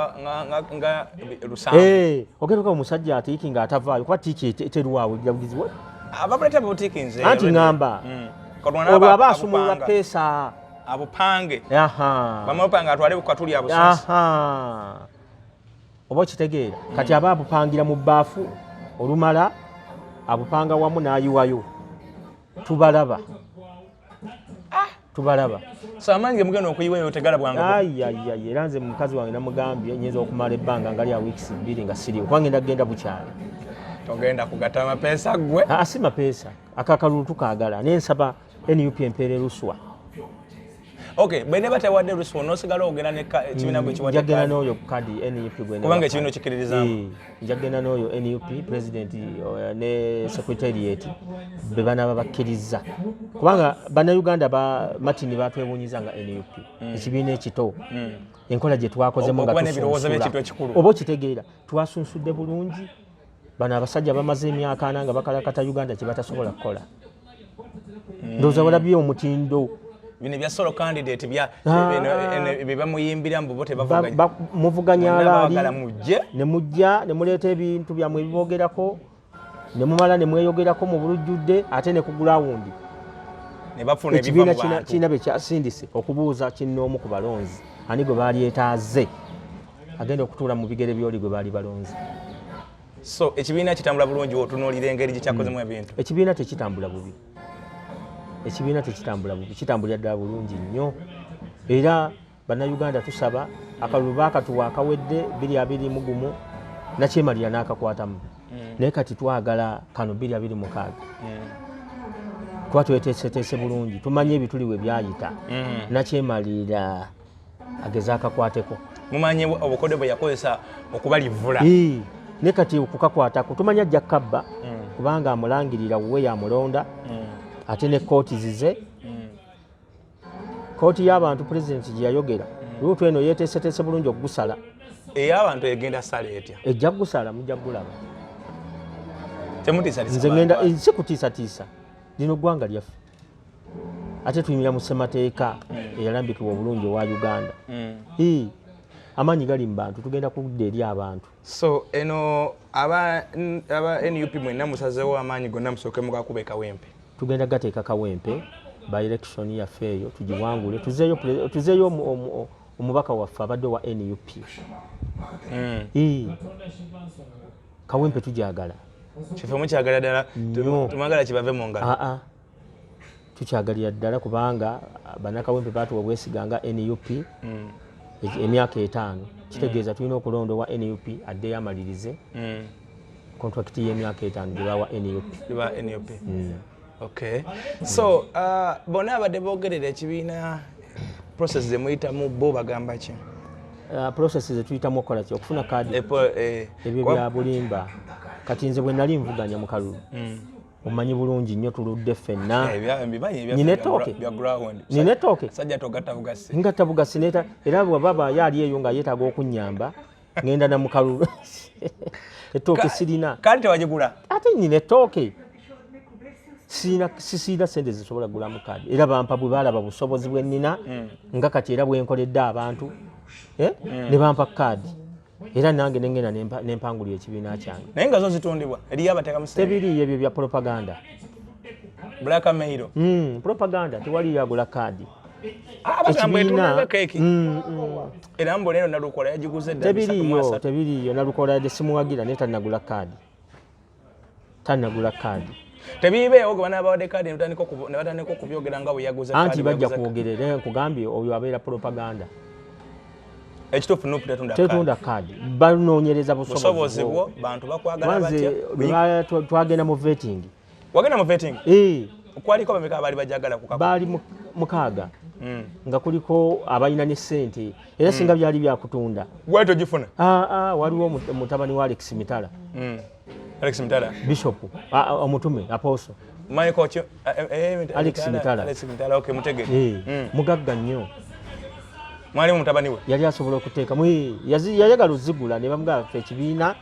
nga lusanvu. Eh, ogenda omusajja atiikinga atavaayo kuba tiiki terwawo jabugizi. Ababuleeta butiikinze. Anti ŋŋamba olwo aba asumulula peesa. Abupange. Aha. Bamupanga atwale bukatuli abusansi. Aha, oba okitegeera? Kati aba abupangira mu bbaafu, olumala abupanga wamu n'ayiwayo. Tubalaba, tubalaba. So amaanyi ge mugenda okuyiwa eyo tegalabwanga. Ayiayiayi, era nze mukazi wange namugambye nyinza okumala ebbanga nga lya wiikisi 2 nga siriwo, kuba ngenda kugenda bukyali. Togenda kugatta amapeesa ggwe. Aa, si mapeesa, akakalulu tukaagala, naye nsaba NUP empeera eruswa. Okay, bwe neba tewadde luswa, onoosigala ogenda ekibiina gwe kiwadde Njagenda kaadi? n'oyo kadi NUP gwe. Kubanga ekibiina okikkiririzaamu. Eh, njagenda n'oyo NUP president ne secretariat be banaaba bakkiriza, kubanga bannayuganda ba Martin batwewunyiza nga NUP ekibiina ekito, enkola gye twakozemu nga Okuba n'ebirowoozo tusunsula. by'ekintu ekikulu. Oba okitegeera, twasunsudde bulungi. Bano abasajja bamaze emyaka 40 nga bakalakata Uganda kye batasobola kukola. Ndowooza walabye omutindo. Bino ebya solo candidate bya Ah. bino bye bamuyimbira mbu bo tebavuganya. Muvuganya Bonna alaali baagala mujje. Ne mujja ne muleeta ebintu byammwe ebibogerako, ne mumala ne mweyogerako mu bulujjudde, ate ne ku ground ne bafuna ebiva ekibiina mu bantu. Kirina bye kyasindise okubuuza kinnoomu ku balonzi, ani gwe balyetaaze agenda okutuula mu bigere byoli gwe baali balonzi. So ekibiina kitambula bulungi otunuulira engeri gye kyakozemu ebintu? Ekibiina tekitambula bubi, ekibiina tekitambula bubi, kitambulira ddala bulungi nnyo. Era bannayuganda tusaba akalulu baakatuwa akawedde 2021, nakyemalira n'akakwatamu, naye kati twagala kano 2026, kuba tweteeseteese bulungi, tumanye ebituli we byayita. Nakyemalira ageze akakwateko. Mumanyi obukodyo bwe yakozesa okubalivula. Ii, ne kati okukakwatako tumanya ajja kabba, kubanga amulangirira wuwe yamulonda, ate ne kooti zize, kooti y'abantu pulezidenti gye yayogera luutu eno yeteeseteese bulungi okugusala. Ey'abantu egenda sala etya? Ejja kugusala, mujja kugulaba. Temutiisatiisa Nze ngenda bantu. Si kutiisatiisa, lino ggwanga lyaffe, ate tuyimira mu ssemateeka eyalambikibwa obulungi owa Uganda. Ii, amaanyi gali mu bantu, tugenda kudda eri abantu. So eno aba NUP mwenna musazeewo amaanyi gonna musooke mugakube Kawempe? Tugenda gateeka Kawempe by election yaffe eyo, tugiwangule, tuzeeyo omubaka waffe abadde wa NUP. Ii, Kawempe tujagala. Kifo mukyagala ddala? Nnyo. Tumwagala kibave mu ngalo? Aa, tukyagalira ddala, kubanga bannakawempe batuwa obwesiga nga NUP emyaka 5, kitegeeza tulina okulonda owa NUP addeyo amalirize kontrakiti y'emyaka 5 gye bawa NUP. Liba NUP. Okay, so bonna abadde boogerera ekibiina, process zemuyitamu, bo bagamba ki? Process zetuyitamu okukola ki? Okufuna kaadi? Ebyo bya bulimba. Kati nze bwe nali nvuganya mu kalulu, omanyi bulungi nnyo tuludde ffenna. Mbimanyi ebya Nina ettooke. bya ground. Nina ettooke. Sajja togatta bugasi. Ngatta bugasi neta, era bwaba ye ali eyo nga yeetaaga okunnyamba, ngenda na mu kalulu, ettooke sirina. Kandi tewagigula? Ate nina ettooke, sirina, sisiina sente zisobola kugulamu kaadi, era bampa bwe balaba busobozi bwe nnina nga kati era bwenkoledde abantu, eh, ne bampa kaadi, era nange nengenda nempangulira ekibiina kyange. Naye nga zo zitundibwa, eriyo abateekamu sente? Tebiriiyo, ebyo bya propaganda. Black mail. Propaganda, tewaliyo agula kaadi. Ekibiina Era mbona eno Nalukola yagiguze dda. Tebiriiyo, tebiriiyo. Nalukola yadde simuwagira, naye tanagula kaadi, tanagula kaadi. Tebiibeewo gwe banaabawadde kaadi ne batandika okubyogera nga bwe yaguze. Anti bajja kwogera, era nkugambye oyo abeera propaganda. Ekituufu NUP tetunda. Tetunda kaadi, banoonyereza busobozi bwo, bantu bakwagala batya. Twagenda mu vetting. Wagenda mu vetting? Eh. Kwaliko bameka abaali bajagala kukako? Baali 6, nga kuliko abalina ne ssente, era singa byali byakutunda. Gwali togifuna? Waliwo mutabani wa Alex Mitala. Alex Mitala. Bishop, omutume, apostle. Michael Alex Mitala. Alex Mitala, okay, mutegere. Mugagga nnyo. Mwalimu mutabani we. Yali asobola okuteekamu, yayagala ozigula ne bamugamba ffe ekibiina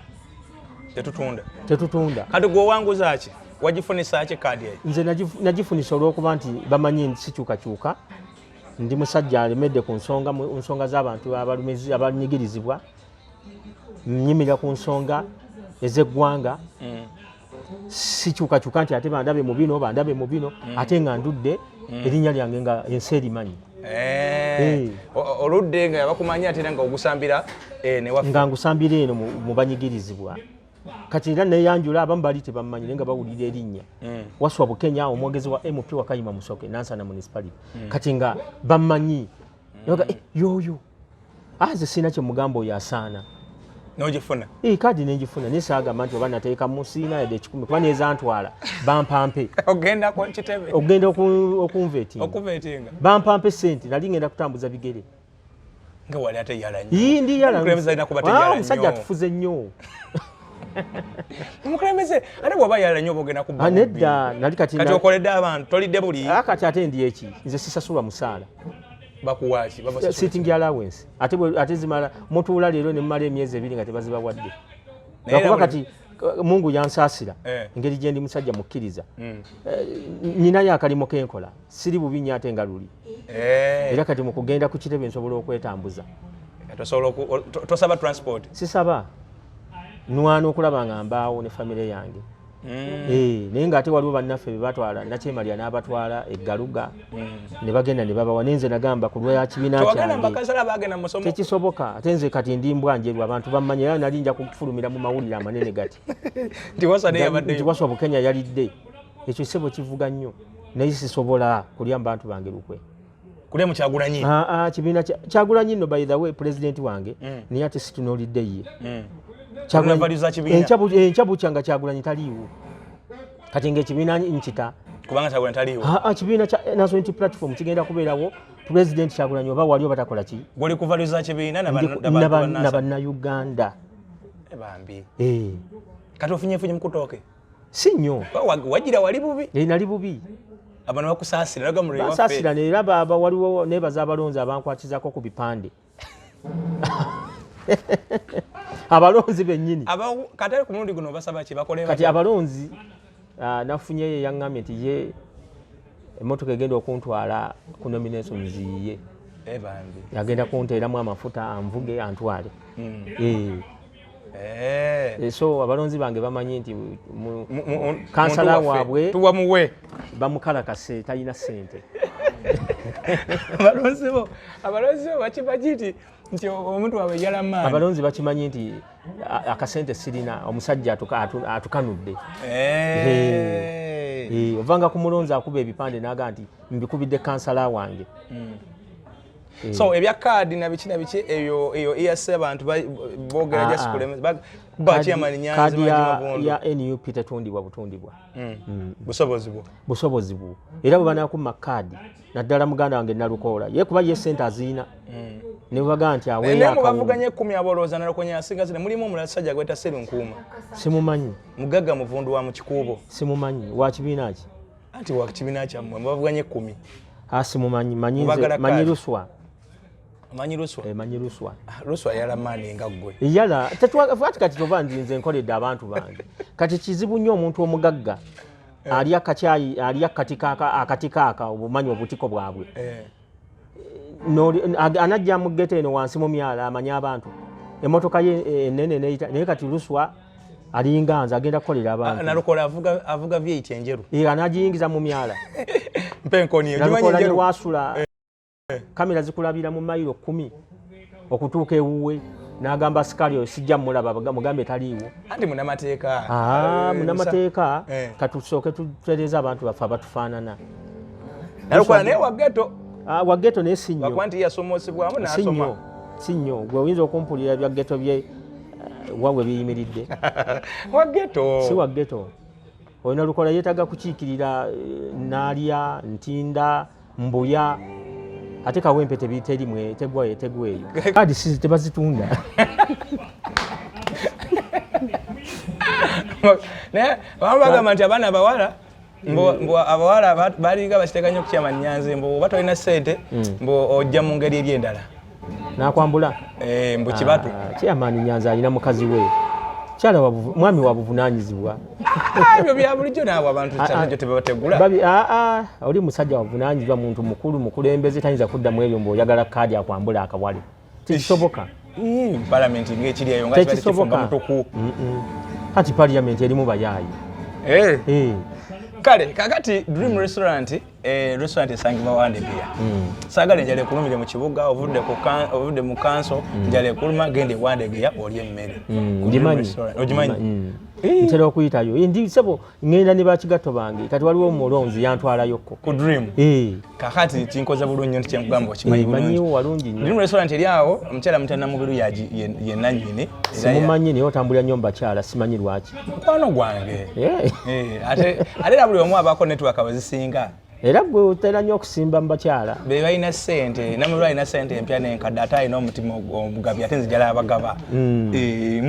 tetutunda. Tetutunda. Kati gwe owanguza ki? Wagifunisa ki kaadi eyo? Nze nagifunisa olw'okuba nti bamanyi sikyukakyuka, ndi musajja alemedde ku nsonga, mu nsonga z'abantu abanyigirizibwa, nnyimirira ku nsonga ez'eggwanga, sikyukakyuka nti ate bandabe mu bino, bandabe mu bino, ate nga ndudde erinnya lyange nga ensi erimanyi. Oludde nga bakumanyi, ate era nga ogusambira newaffe. Nga ngusambira eno mu banyigirizibwa. Kati era neyanjula, abamu bali tebammanyi naye nga bawulira erinnya. Waswa Bukenya, omwogezi wa MP Wakayima Musoke, Nansana Municipality. Kati nga bammanyi. Nabaga, yoyo nze sirina kye mugamba, oyo asaana. N'ogifuna? Kaadi nenjifuna, naye saagamba nti oba nateekamu, siina yadde 1,000, kuba nezantwala bampampe. Ogenda ku kitebe? Ogenda okunvetinga. Okuvetinga. Bampampe sente, nali ngenda kutambuza bigere. Nga wali ate yala nnyo. Yii, ndi yala. Omukulembeze alina kuba teyala Omusajja nnyo. atufuze nnyo. Omukulembeze ate bw'oba yala nnyo oba ogenda kubba bubbi. Nedda, nali kati Kati okoledde abantu, tolidde buli. Kati ate ndi eki, nze sisasulwa musaala. Bakuwaaki? Sitting allowance, ate ate zimala mutuula leero ne mumala emyezi 2 nga tebazibawadde. Naye Lwakuba era kati Mungu yansaasira, engeri gye ndi musajja mukkiriza, nyinayo akalimu kenkola, siri bubi nnyo ate nga luli. Era kati mu kugenda ku kitebe nsobola okwetambuza. Tosobola tosaba transport? Sisaba, nwana okulaba nga mbaawo ne famire yange. Naye ng'ate waliwo bannaffe be batwala nakyemalya n'abatwala eggaluga ne bagenda ne babawa, naye nze nagamba ku lwa kibiina Tewagenda kyange. Bakansala bagenda mu musomo. Tekisoboka, ate nze kati ndi mbwa njeru, abantu bammanyi, era nali nja kufulumira mu mawulire amanene gati Nti Waswa naye nti yabaddeyo. Waswa Bukenya yalidde ekyo, ssebo kivuga nnyo, naye sisobola kulya mu bantu bange lukwe. Kulya mu Kyagulanyi. Kibiina Kyagulanyi nno, by the way, pulezidenti wange, naye ate situnuulidde ye. Olina values za kibiina. Enkya bukya nga Kyagulanyi taliiwo, kati ng'ekibiina nkita. Kubanga Kyagulanyi taliiwo. Kibiina kya National Unity Platform kigenda kubeerawo, pulezidenti Kyagulanyi oba wali oba takola ki. Gwoli ku values za kibiina Ndi na bannayuganda. Bambi. Eh. Kati ofunyefunye mukutooke? Si nnyo. Wagira wali bubi. Nali bubi. Abantu bakusaasira naga muliro waffe. Basaasira, era baba waliwo nebaza abalonzi abankwatizako ku bipande, abalonzi bennyini. Kati ate ku mulundi guno basaba ki bakole? Kati Batya? Abalonzi, nafunyeyo eyaŋŋambye nti ye emmotoka egenda okuntwala ku nominations yiye. Bambi. Agenda kunteeramu amafuta anvuge antwale. Eh. So abalonzi bange bamanyi nti kansala Muntu waffe, waabwe tuwa muwe. Bamukalakase, talina ssente. Abalonzi bo bakimanyi nti omuntu waabwe yala maani. Abalonzi bakimanyi nti akasente sirina, omusajja atukanudde. Ovanga ku mulonzi akuba ebipande naga nti mbikubidde kansala wange. So ebya kaadi na biki na biki, eyo eyo EAC abantu boogera just kulema kuba chairman Nyanzi. Kaadi Maji ya Mabondo. NUP tetundibwa butundibwa. Busobozi bwo. Busobozi bwo, era bwe banakuma kaadi, naddala muganda wange Nalukoola, ye kuba ye sente aziina, ne bwebagaa nti aweeyo Naye mu akawumbi. bavuganya 10 abolowooza Nalukonya asinga zino, mulimu omulala sajja gweta Serunkuuma. Simumanyi. Mugagga muvundu wa mu Kikuubo. Simumanyi, wa kibiina ki? Anti wa kibiina kyammwe, mubavuganya 10. Ah, simumanyi, manyi nze Mubagala manyi kaadi. Luswa. Omanyi Luswa? Eh, manyi Luswa. Ah, Luswa yala maani nga ggwe. Yala ati kati tova nze nkoledde abantu bange. Kati kizibu nnyo omuntu omugagga ali akacyayi, ali akatiko aka obumanyi obutiko bwabwe. Anajja mu ghetto eno wansi mu myala, amanyi abantu, emmotoka ye enene neyita, naye kati Luswa alinga nze, agenda kukolera abantu. Nalukola avuga V8 enjeru. Anagiyingiza mu myala. Mpa enkoni, ogimanyi Nalukola ne enjeru? wasula. Kamera zikulabira mu mayiro 10 okutuuka ewuwe, n'agamba asikaali oyo sijja mulaba, mugambe taliiwo. Anti munamateeka. Munamateeka. Katusooke tutereeza abantu baffe abatufaanana. Nalukola naye wa ghetto. Wa ghetto naye si nnyo. Wakuba nti yasomosebwamu n'asoma. Si nnyo. Gwe oyinza okumpulira bya ghetto bye wawe biyimiridde. Wa ghetto. Si wa ghetto. Olina Lukola yeetaaga kukiikirira Naalya, Ntinda, Mbuya, ate Kawempe terimwe tegwa tegwa eyo. Kadi si tebazitunda. Naye abamu bagamba nti abaana abawala mbu abawala balinga bakiteeka nnyo kukyama Nyanzi, mbu oba tolina ssente mbu ojja mu ngeri eri endala. Nakwambula? Mbu kibatu. Chairman Nyanzi alina mukazi we. Kyala mwami wa buvunaanyizibwa. Ebyo bya bulijjo naawe abantu kyajjo tebabategula. Oli musajja wavunaanyizibwa, muntu mukulu, mukulembeze, tayinza kuddamu ebyo mbu oyagala kaadi akwambula akawale. Tekisoboka. Palamenti ng'ekiri eyo nga kibadde kifunga mutuku. Kati parliament erimu bayaayi. Kale kakati Dream Restaurant, restaurant esangibwa Wandegeya. Saagala enjala ekulumire mu kibuga, ovudde mu kanso, njala ekuluma, genda e Wandegeya olye emmere. Ngimanyi. Ogimanyi? Ntera okuyitayo. Ndi sebo ngenda ne bakigatto bange. Kati waliwo omulonzi yantwalayokko. Ku Dream? Kakati kinkoze bulungi nnyo nti kyenkugamba okimanyi bulungi. Manyiwo walungi nnyo. Dream Restaurant eri awo, omukyala Mutana Mubiru ye nannyini. Simumanyi naye otambulira nnyo mu bakyala, simanyi lwaki. Mukwano gwange. Ate era buli omu abaako network abazisinga. Era gwe otera nnyo okusimba mu bakyala. Be balina ssente, Namubiru alina ssente empya n'enkadde, ate alina omutima omugabi, ate nzijala abagaba.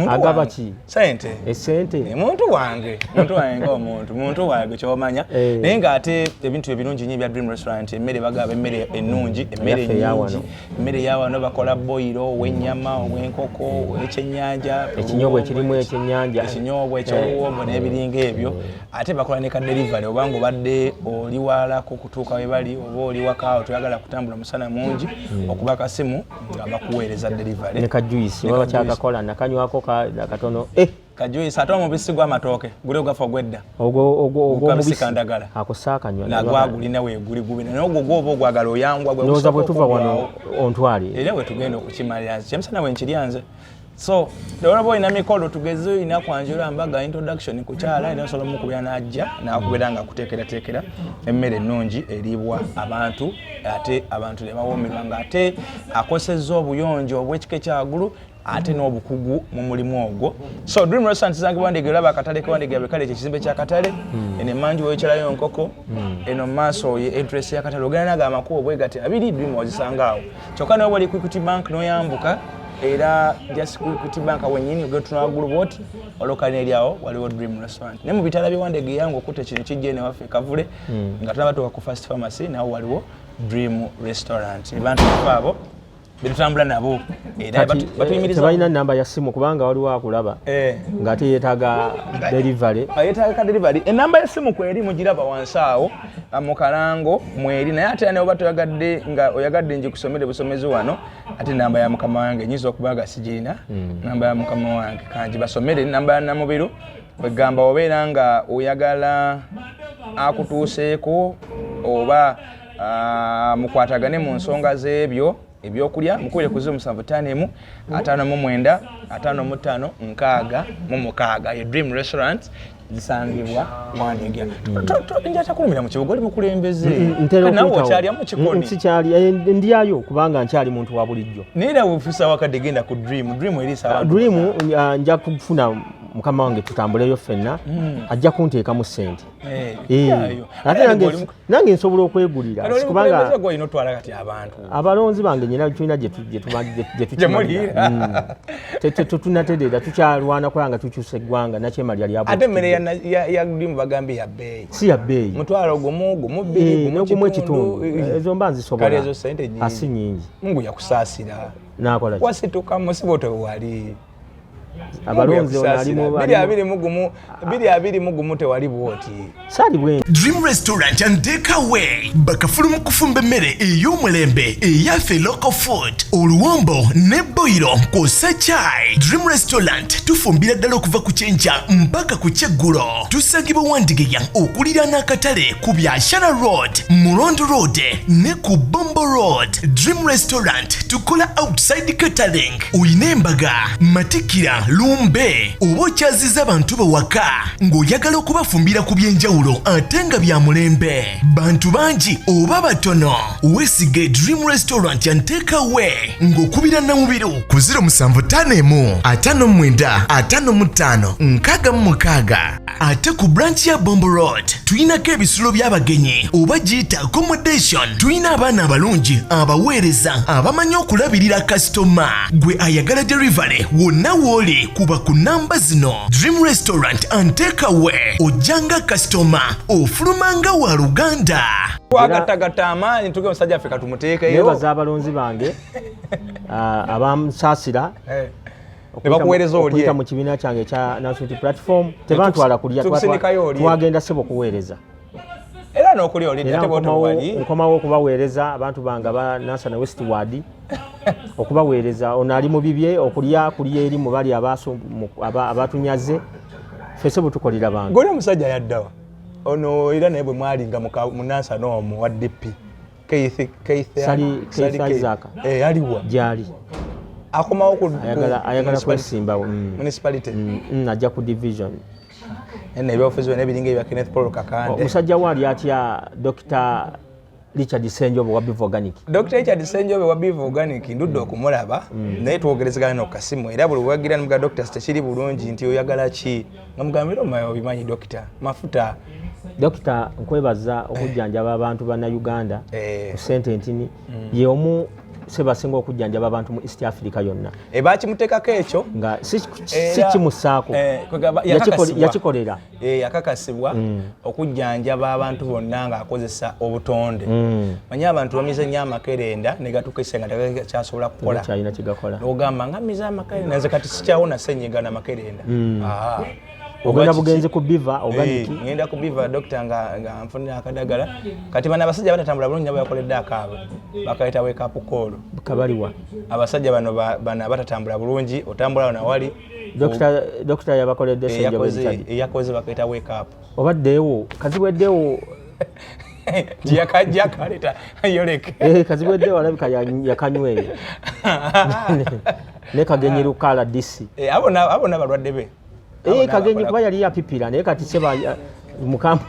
Agaba ki? Ssente. Essente. Muntu wange, muntu wange ng'omuntu, muntu wange ky'omanya. Naye ng'ate ebintu ebirungi nnyo ebya Dream Restaurant, emmere bagaba emmere ennungi, emmere nnyingi. Emmere ya wano bakola boyiro ow'ennyama, ow'enkoko, ow'ekyennyanja. Ekinyobwa ekirimu ekyennyanja. Ekinyobwa eky'obuwombo n'ebiringa ebyo. Ate bakola ne ka delivery, obanga obadde oli walako kutuuka we bali, oba oli waka awo toyagala kutambula musana mungi, okuba akasimu nga bakuweereza delivery. Ne ka juice, baba kyakakola, nakanywako katono. Ka juice ate omubisi gw'amatooke guli ogafa ogw'edda. Ogwo Gukabisi kandagala. Ako saakanywa. Nagwo agulina weeguli gubina. Naye ogwo gw'oba ogwagala oyangwa gwe Ndowooza bwe gusooka tuva wano okugwawo. ontwale. Era bwe tugenda okukimalira nze kyemisana bwe nkirya nze. So, olaba olina mikolo tugeze olina kwanjula mbaga introduction ku kyala, era osobola omukubira n'ajja n'akubeera nga akuteekerateekera emmere ennungi eriibwa abantu, ate abantu ne bawoomerwa ng'ate akosezza obuyonjo obw'ekika ekyawaggulu ate n'obukugu mu mulimu ogwo. So Dream Restaurant zangibwa Wandegeya, olaba akatale ka Wandegeya bwe kale ekyo ekizimbe ky'akatale, eno emmanju weekyalayo enkoko, eno mu maaso ye entrance y'akatale, ogenda nago amakubo bwe gati abiri, Dream ozisanga awo. Kyokka nawe wali ku Equity Bank n'oyambuka, era just ku Equity Bank wennyini ogenda otunula waggulu bw'oti, waliwo kalina eri awo, waliwo Dream Restaurant. Naye mu bitaala by'e Wandegeya ng'okutte kino kijja eno ewaffe e Kavule, nga tunaba tuuka ku First Pharmacy, nawo waliwo Dream Restaurant. Abantu baffe abo betutambula nabo era batuyimiriza. Tebalina namba ya simu kubanga waliwo akulaba ng'ate yeetaaga delivery. Yeetaaga ka delivery. Enamba y'essimu kweri mugiraba wansi awo mu kalango mweri, naye ate ne oba toyagadde nga oyagadde ngikusomere busomezi wano, ate namba ya mukama wange nyinza okuba nga sigirina. Namba ya mukama wange kangi basomere, namba ya Namubiru kwegamba obeera nga oyagala akutuuseeko oba mukwatagane mu nsonga z'ebyo ebyokulya, mukubire ku 0751 59 55 66. Ye Dream Restaurant zisangibwa Wandegeya. Njata kulumira mu kibuga, oli mukulembeze. Ntera Nawe okuyitawo. okyalya mu kikoni? Sikyali, ndyayo kubanga nkyali muntu wa bulijjo. Naye era bwefusa wakadde genda ku Dream. Dream eriisa abantu. Dream, nja kufuna mukama wange tutambuleyo ffenna, ajja kunteekamu ssente. Yayo. Ate Ate nange nsobola okwegulira. Kati oli Kubanga mukulembeze gw'olina otwala kati abantu. Abalonzi bange nyina tulina gye tukimalira. Gye Tetunatereera, tukyalwana kulaba nga tukyusa eggwanga nakyemalya lya Ate emmere ya Dream bagambye ya bbeeyi. Si ya bbeeyi. Mutwalo gumu, gumu bbiri, gumu n'ogumu kitundu. ekitundu. Ezo mba nzisobola. Kale ezo ssente nnyingi. Si nnyingi. Mungu yakusaasira. Naakola ki? Wasituka musibo tewali. Abalonzi ono alimu 2021 tewali bwoti. Saali bwe. Dream Restaurant and Takeaway bakafulu mu kufumba emmere ey'omulembe eyaffe local food, oluwombo ne boyiro kw'ossa chai. Dream Restaurant tufumbira ddala okuva ku kyenkya mpaka ku kyeggulo. Tusangibwa Wandigeya okuliraana akatale ku Byashara Road, Murondo Road ne ku Bombo Road. Dream Restaurant tukola outside catering. Oyina embaga, matikkira, lumbe oba okyaziza abantu bawaka ng'oyagala okubafumbira ku by'enjawulo ate nga bya mulembe, bantu bangi oba batono, weesige Dream Restaurant and Takeaway ng'okubira Namubiru ku 0751 59 55 66. Ate ku branch ya Bombo Road tuyinako ebisulo by'abagenyi oba giyita accommodation. Tuyina abaana abalungi abaweereza abamanyi okulabirira kasitoma. Gwe ayagala delivery, wonna w'oli kuba ku namba zino. Dream Restaurant and Takeaway, ojjanga kasitoma, ofulumanga wa luganda. Twagattagatta amaanyi tuge omusajja affe katumuteekeyo. Nebaza abalonzi bange abamusaasira Ne bakuweereza olye. Okuyita mu kibiina kyange ekya National Unity Platform. Tebantwala kulya. Tukusindikayo olye. Twagenda sebo kuweereza. Era n'okulya olidde Era ate bw'otyo wali. Nkomawo okubaweereza abantu bange aba Nansana West Ward, okubaweereza. Ono ali mu bibye, okulya kulya eri mu bali abatunyaze. Ffe bwe tukolera bantu. Goli omusajja yaddawa ono era naye bwe mwalinga mu Nansana omwo wa DP Keith, Keith. Sali Sali Keith Isaac. Eh, aliwa? Gyali. Akomawo ku Ayagala kwesimbawo. Municipality. Ajja ku division. Ene ebyobufuzi byonna ebiringa ebya Kenneth Paul Kakande. Omusajja we ali atya, Dr Richard Senjobe wa Biva Organic? Dr Richard Senjobe wa Biva Organic ndudde okumulaba, naye twogerezegana nokukasimu era buli wagira nimuga doctor tekiri bulungi nti oyagala ki, nga mugambira omaye obimanyi dokita mafuta. Dokita, nkwebaza okujjanjaba abantu bannayuganda ku ssente ntini. Ye omu sebasinga okujjanjaba abantu mu East Africa yonna. Bakimuteekako ekyo. Nga si kimusaako. Kwegamba, Yakikolera. Yakakasibwa okujjanjaba abantu bonna ng'akozesa obutonde. Manyi abantu bamize nnyo amakerenda ne gatukise nga tegakyasobola kukola. Kyalina kigakola. Nogamba nga mize amakerenda, nze kati sikyawona senyiga namakerenda. Ah. Ogenda Oba kiki? Bugenzi ku Biva Organic. Ngenda ku Biva doctor nga nfunira akadagala. Kati bano abasajja batatambula bulungi nabo yakoledde akaabwe, bakayita wake up call. Kabaliwa? Abasajja bano bano abatatambula bulungi, otambula wano awali. Dokita yabakoledde Senjobe Richard. Yakoze bakayita wake up. Obaddeewo kazibweddewo. Yakajja kaleta yoleke. Kazibweddewo alabika yakanyweye ne Kagenyi Lukala DC. Abo n'abalwadde be. Kagenyi kuba yali yapipira naye kati seba mukama.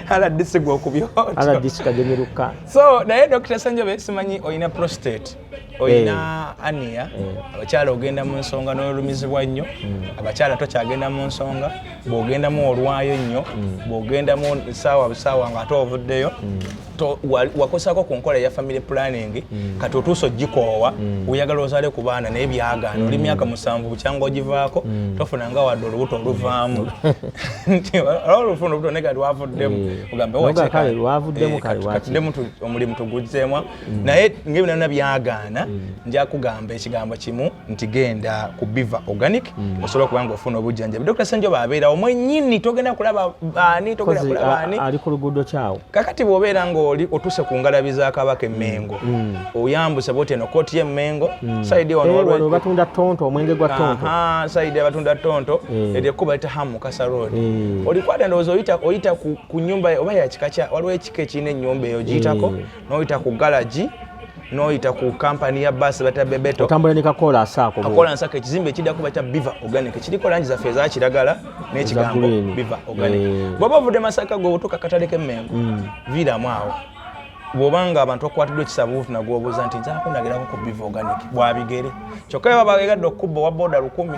RDC gwokubyo. RDC Kagenyi Luka. So naye Dr Senjobe, simanyi olina prostate, olina hernia, abakyala ogenda mu nsonga n'olumizibwa nnyo, abakyala tokyagenda mu nsonga, bw'ogendamu olwayo nnyo, bw'ogendamu saawa busaawa ng'ate ovuddeyo, wakosako ku nkola eya family planning, kati otuuse ogikoowa, oyagala ozaale ku baana naye byagaana, oli myaka 7 bukyanga ogivaako, tofunanga wadde olubuto oluvaamu. Nti olufuna olubuto naye kati lwavuddemu. Ogambe, Noga "Wakeka, kale lwavuddemu, kale lwaki?" Katuddemu omulimu tuguzzeemu, naye ng'ebyo byonna byagaana, nja kugamba ekigambo kimu nti genda ku Biva Organic osobola okuba nga ofuna obujjanjabi. Dr Senjoba abeerawo mwennyini, togenda kulaba ani, togenda Kozi, kulaba ani. Ali ku luguudo kyawo. Kakati bw'obeera ng'oli otuuse ku ngalabi za Kabaka Emmengo, oyambuse bwoti eno kooti y'Emmengo side wano Wano batunda tonto, omwenge gwa tonto. Aha, side abatunda tonto. Eryo ekkubo lita Ham Mukasa Road. Olikwata ndowooza oyita ku nyumba oba yakika kya waliwo ekika ekirina ennyumba eyo, giyitako n'oyita ku galagi n'oyita ku kampani ya baasi bata Bebeto. Otambula ne kakola asaako. Kakola nsako, ekizimbe ekiddako bakita Biva Organic, kiriko langi zaffe eza kiragala n'ekigambo green. Biva Organic. Bw'oba ovudde Masaka, gwe otuuka katale k'Emmengo, viiramu awo. Bw'obanga abantu bakwatiddwa ekisabuufu nagwobuuza nti nzala kundagirako ku Biva Organic bwabigere, kyokka baba bagegadde okukubba owa boda 1000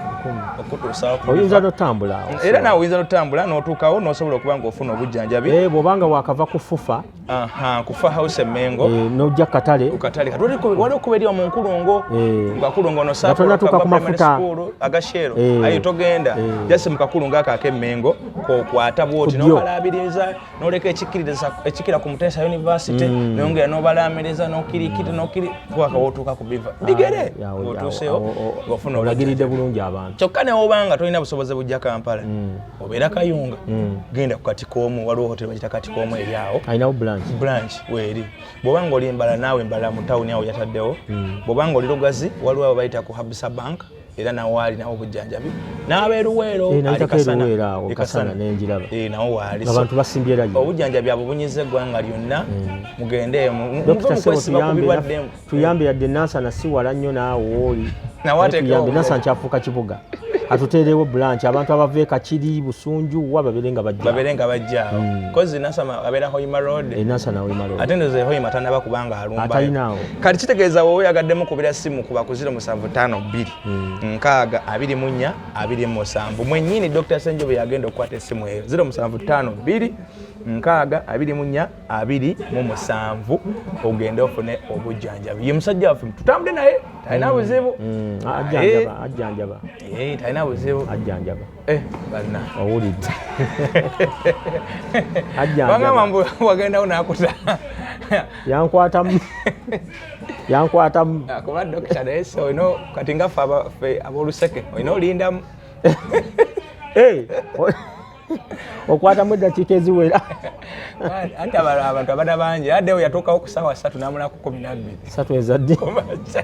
okutuusaawo ku Oyinza Biva. n'otambula awo. Era naawe oyinza n'otambula n'otuukawo n'osobola okuba ng'ofuna obujjanjabi. Bw'obanga wakava ku FUFA, Aha, kufa house Emmengo, n'ojja katale. Ku katale kati waliwo kuba eri mu nkulungo, mu kakulungo ono. Nga tonnatuuka ku mafuta. Aga Shell. Ayo togenda, just mu kakulungo ako ak'Emmengo kokwata bwoti Ku ddyo. n'okalabiriza n'oleka ekikira ku Muteesa University. Nongera n'obalaamiriza n'okirikita n'okiri paka w'otuuka ku biva bigere, Ah, yawo, ng'otuuseewo, awo, awo, ng'ofuna olagiridde bulungi abantu. Kyokka newobanga tolina busobozi bujja Kampala, obeera Kayunga, genda ku Katikomu, waliwo hoteri bagita Katikomu eri awo. Alinawo branch? Branch weeri. Bw'oba nga oli Mbala, naawe Mbala mu tawuni awo yataddewo. Bw'oba nga oli Lugazi, waliwo abo bayita ku Habsa Bank, era nawo waali nawo obujjanjabi. N'abeeruweero Eh, ali nayitako Kasana. Eruweero awo, E Kasana, nenjiraba. Eh, nawo waali. Nga abantu basimbye layini. Obujjanjabi abo bunyiza eggwanga lyonna. Mugende muve Dokita mu Sebo, kwesiba ku tuyambe, birwadde. Tuyambe, yadde Nansana si wala nnyo naawe wooli. Nawe Naye ateekewo tuyambe, Nansana kyafuuka kibuga, atuteerewo branch, abantu abava e Kakiri, Busunju wa babeere nga bajja. Babeere nga bajja awo, kozi Nansana abeera Hoima Road. E Nansana Hoima Road. Ate ndoza Hoima tanaba kubanga alumba. Atalinaawo. Kati kitegeeza wowe oyagaddemu kubira simu kuba ku 0752 60 24 27. Mwennyini Dr Senjobe yagenda okukwata essimu eyo, 0752 60 24 27, ogende ofune obujjanjabi. Ye musajja waffe tutambule naye, talina buzibu. Ajjanjaba, ajjanjaba. Eh, talina buzibu. Ajjanjaba. Eh, banna. Owulidde? Bagamba Ajjanjaba. mbu wagendawo nakuta. Yankwatamu, yankwatamu. Kuba dokita naye se olina kati nga ffe ffe ab'oluseke olina olindamu. Eh, okwatamu eddakiika eziwera. Anti abantu abana bangi, addewo yatuukawo ku ssaawa 3 n'amulako 12. 3 ezadde. Kumakya.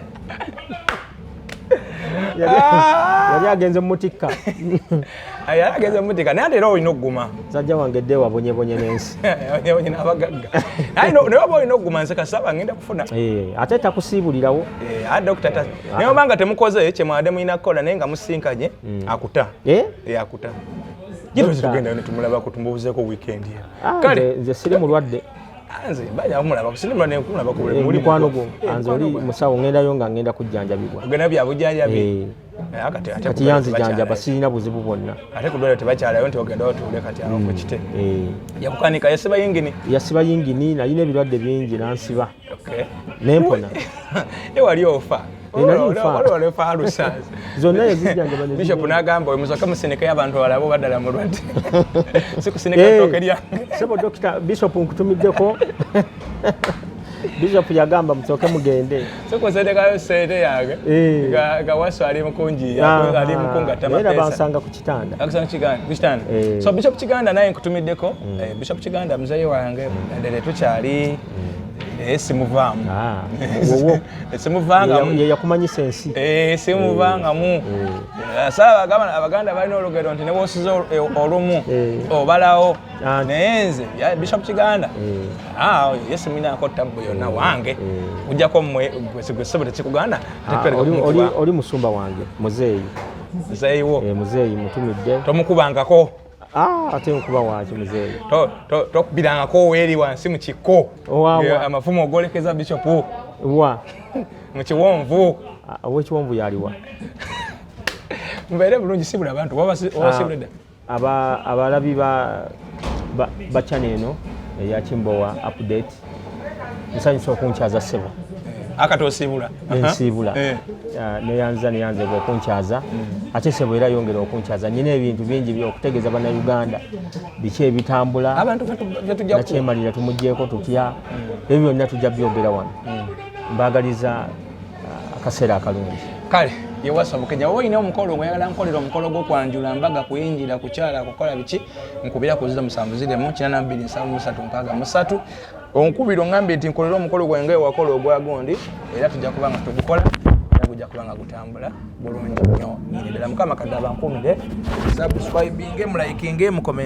Yali agenze mutikka. Yali agenze mutikka, naye ate era olina okuguma. Sajja wange dde wabonyebonye n'ensi. Onyebonye n'abagagga, naye naye oba olina okuguma, nze kasaba ngenda kufuna. Eh, ate takusiibulirawo. Eh, ate dokita naye oba nga temukoze kyemwadde mulina kukola, naye nga musinkanye, akuta. Eh? Eh, akuta. Gituzi tugendayo netumulabako, tumubuzeeko weekend ye. Ah, Kale nze siri mulwadde. Nze bajja kumulaba, sinimula kumulaba ku Eh, muli mukwano gwo. Eh, Nze oli mukwano gwo. musawo, ngendayo nga ngenda kujjanjabibwa. Ogenda bya bujjanjabi. Eh, Eh, kati ate kati ku ddwaliro yanzijanjaba, tebakyalayo. sirina buzibu bwonna. Ate ku ddwaliro tebakyalayo nti ogenda otuule kati awo ku kite. Eh, Yakukanika, yasiba yingini. Yasiba yingini, nalina ebirwadde bingi nansiba nempona. Ye wali ofa. Eh, nali nfa. Wali wali ofa alusaazi. Zonna yazijjanjaba ne Bishop zigenda. n'agamba oyo musooke musinikeyo abantu balabe oba ddala mulwadde, si kusinika Eh, ttooke lyange. Sebo Dokita Bishop, nkutumiddeko. Bishop yagamba musooke mugende. Si kusindikayo ssente yange Eh. nga waso ali mukungi ali mukungatta Era mapeesa. bansanga ku kitanda. Akusanga Kiganda, ku kitanda. Eh. So Bishop Kiganda naye nkutumiddeko. Eh, Bishop Kiganda muzeeyi wange, ddala tukyali, naye simuvaamu. Ah, wowo. Simuvangamu. Ye yakumanyisa ensi. Eh, simuvangamu. Saaba Abaganda balina olugero nti ne bw'osuza olumu Eh. obalawo. Ah. Naye nze Bishop Kiganda, Eh. ah, ye simulinako tabbu yonna wange, ujjako mmwe gwe ssebo tekikuganda ate Ah, tutandika kumukuba. Oli musumba wange muzeeyi. Muzeeyi wo. Eh, muzeeyi mutumidde. Tomukubangako. Ah, ate nkuba waki muzeeyi? Tokubirangako weeri wansi mu kikko. Wa, wa. Amafumu ogolekeza bishopu Wa? Mu kiwonvu. Ah, ow'ekiwonvu yaliwa? Mubeere bulungi, sibula abantu wabasibula dda. Abalabi ba channel eno eya Kimbowa Update, nsanyusa okunkyaza ssebo. Akati osiibula. Nensiibula. Eh. Ah, neyanza neyanzebwa okunkyaza, ate ssebo era yongera okunkyaza, nyina ebintu bingi okutegeeza Bannayuganda biki ebitambula. Abantu betujja ku Nakyemalira tumugyeko tutya, ebyo byonna tujja byogera wano. Mbaagaliza akaseera akalungi. Kale yewasa Bukenya, wowe olina omukolo ngaoyagala nkolera omukolo gw'okwanjula, mbaga, kuyingira, kukyala, kukola biki, nkubira ku 070 82 73 63. Onkubira ongambye nti nkolera omukolo gwange ewakola ogwa gundi, era tujja kuba nga tugukola, era gujja kuba nga gutambula bulungi nnyo nyini ddala. Mukama kadde abankuumire. Subscribinge, mulikinge, mucommentinge.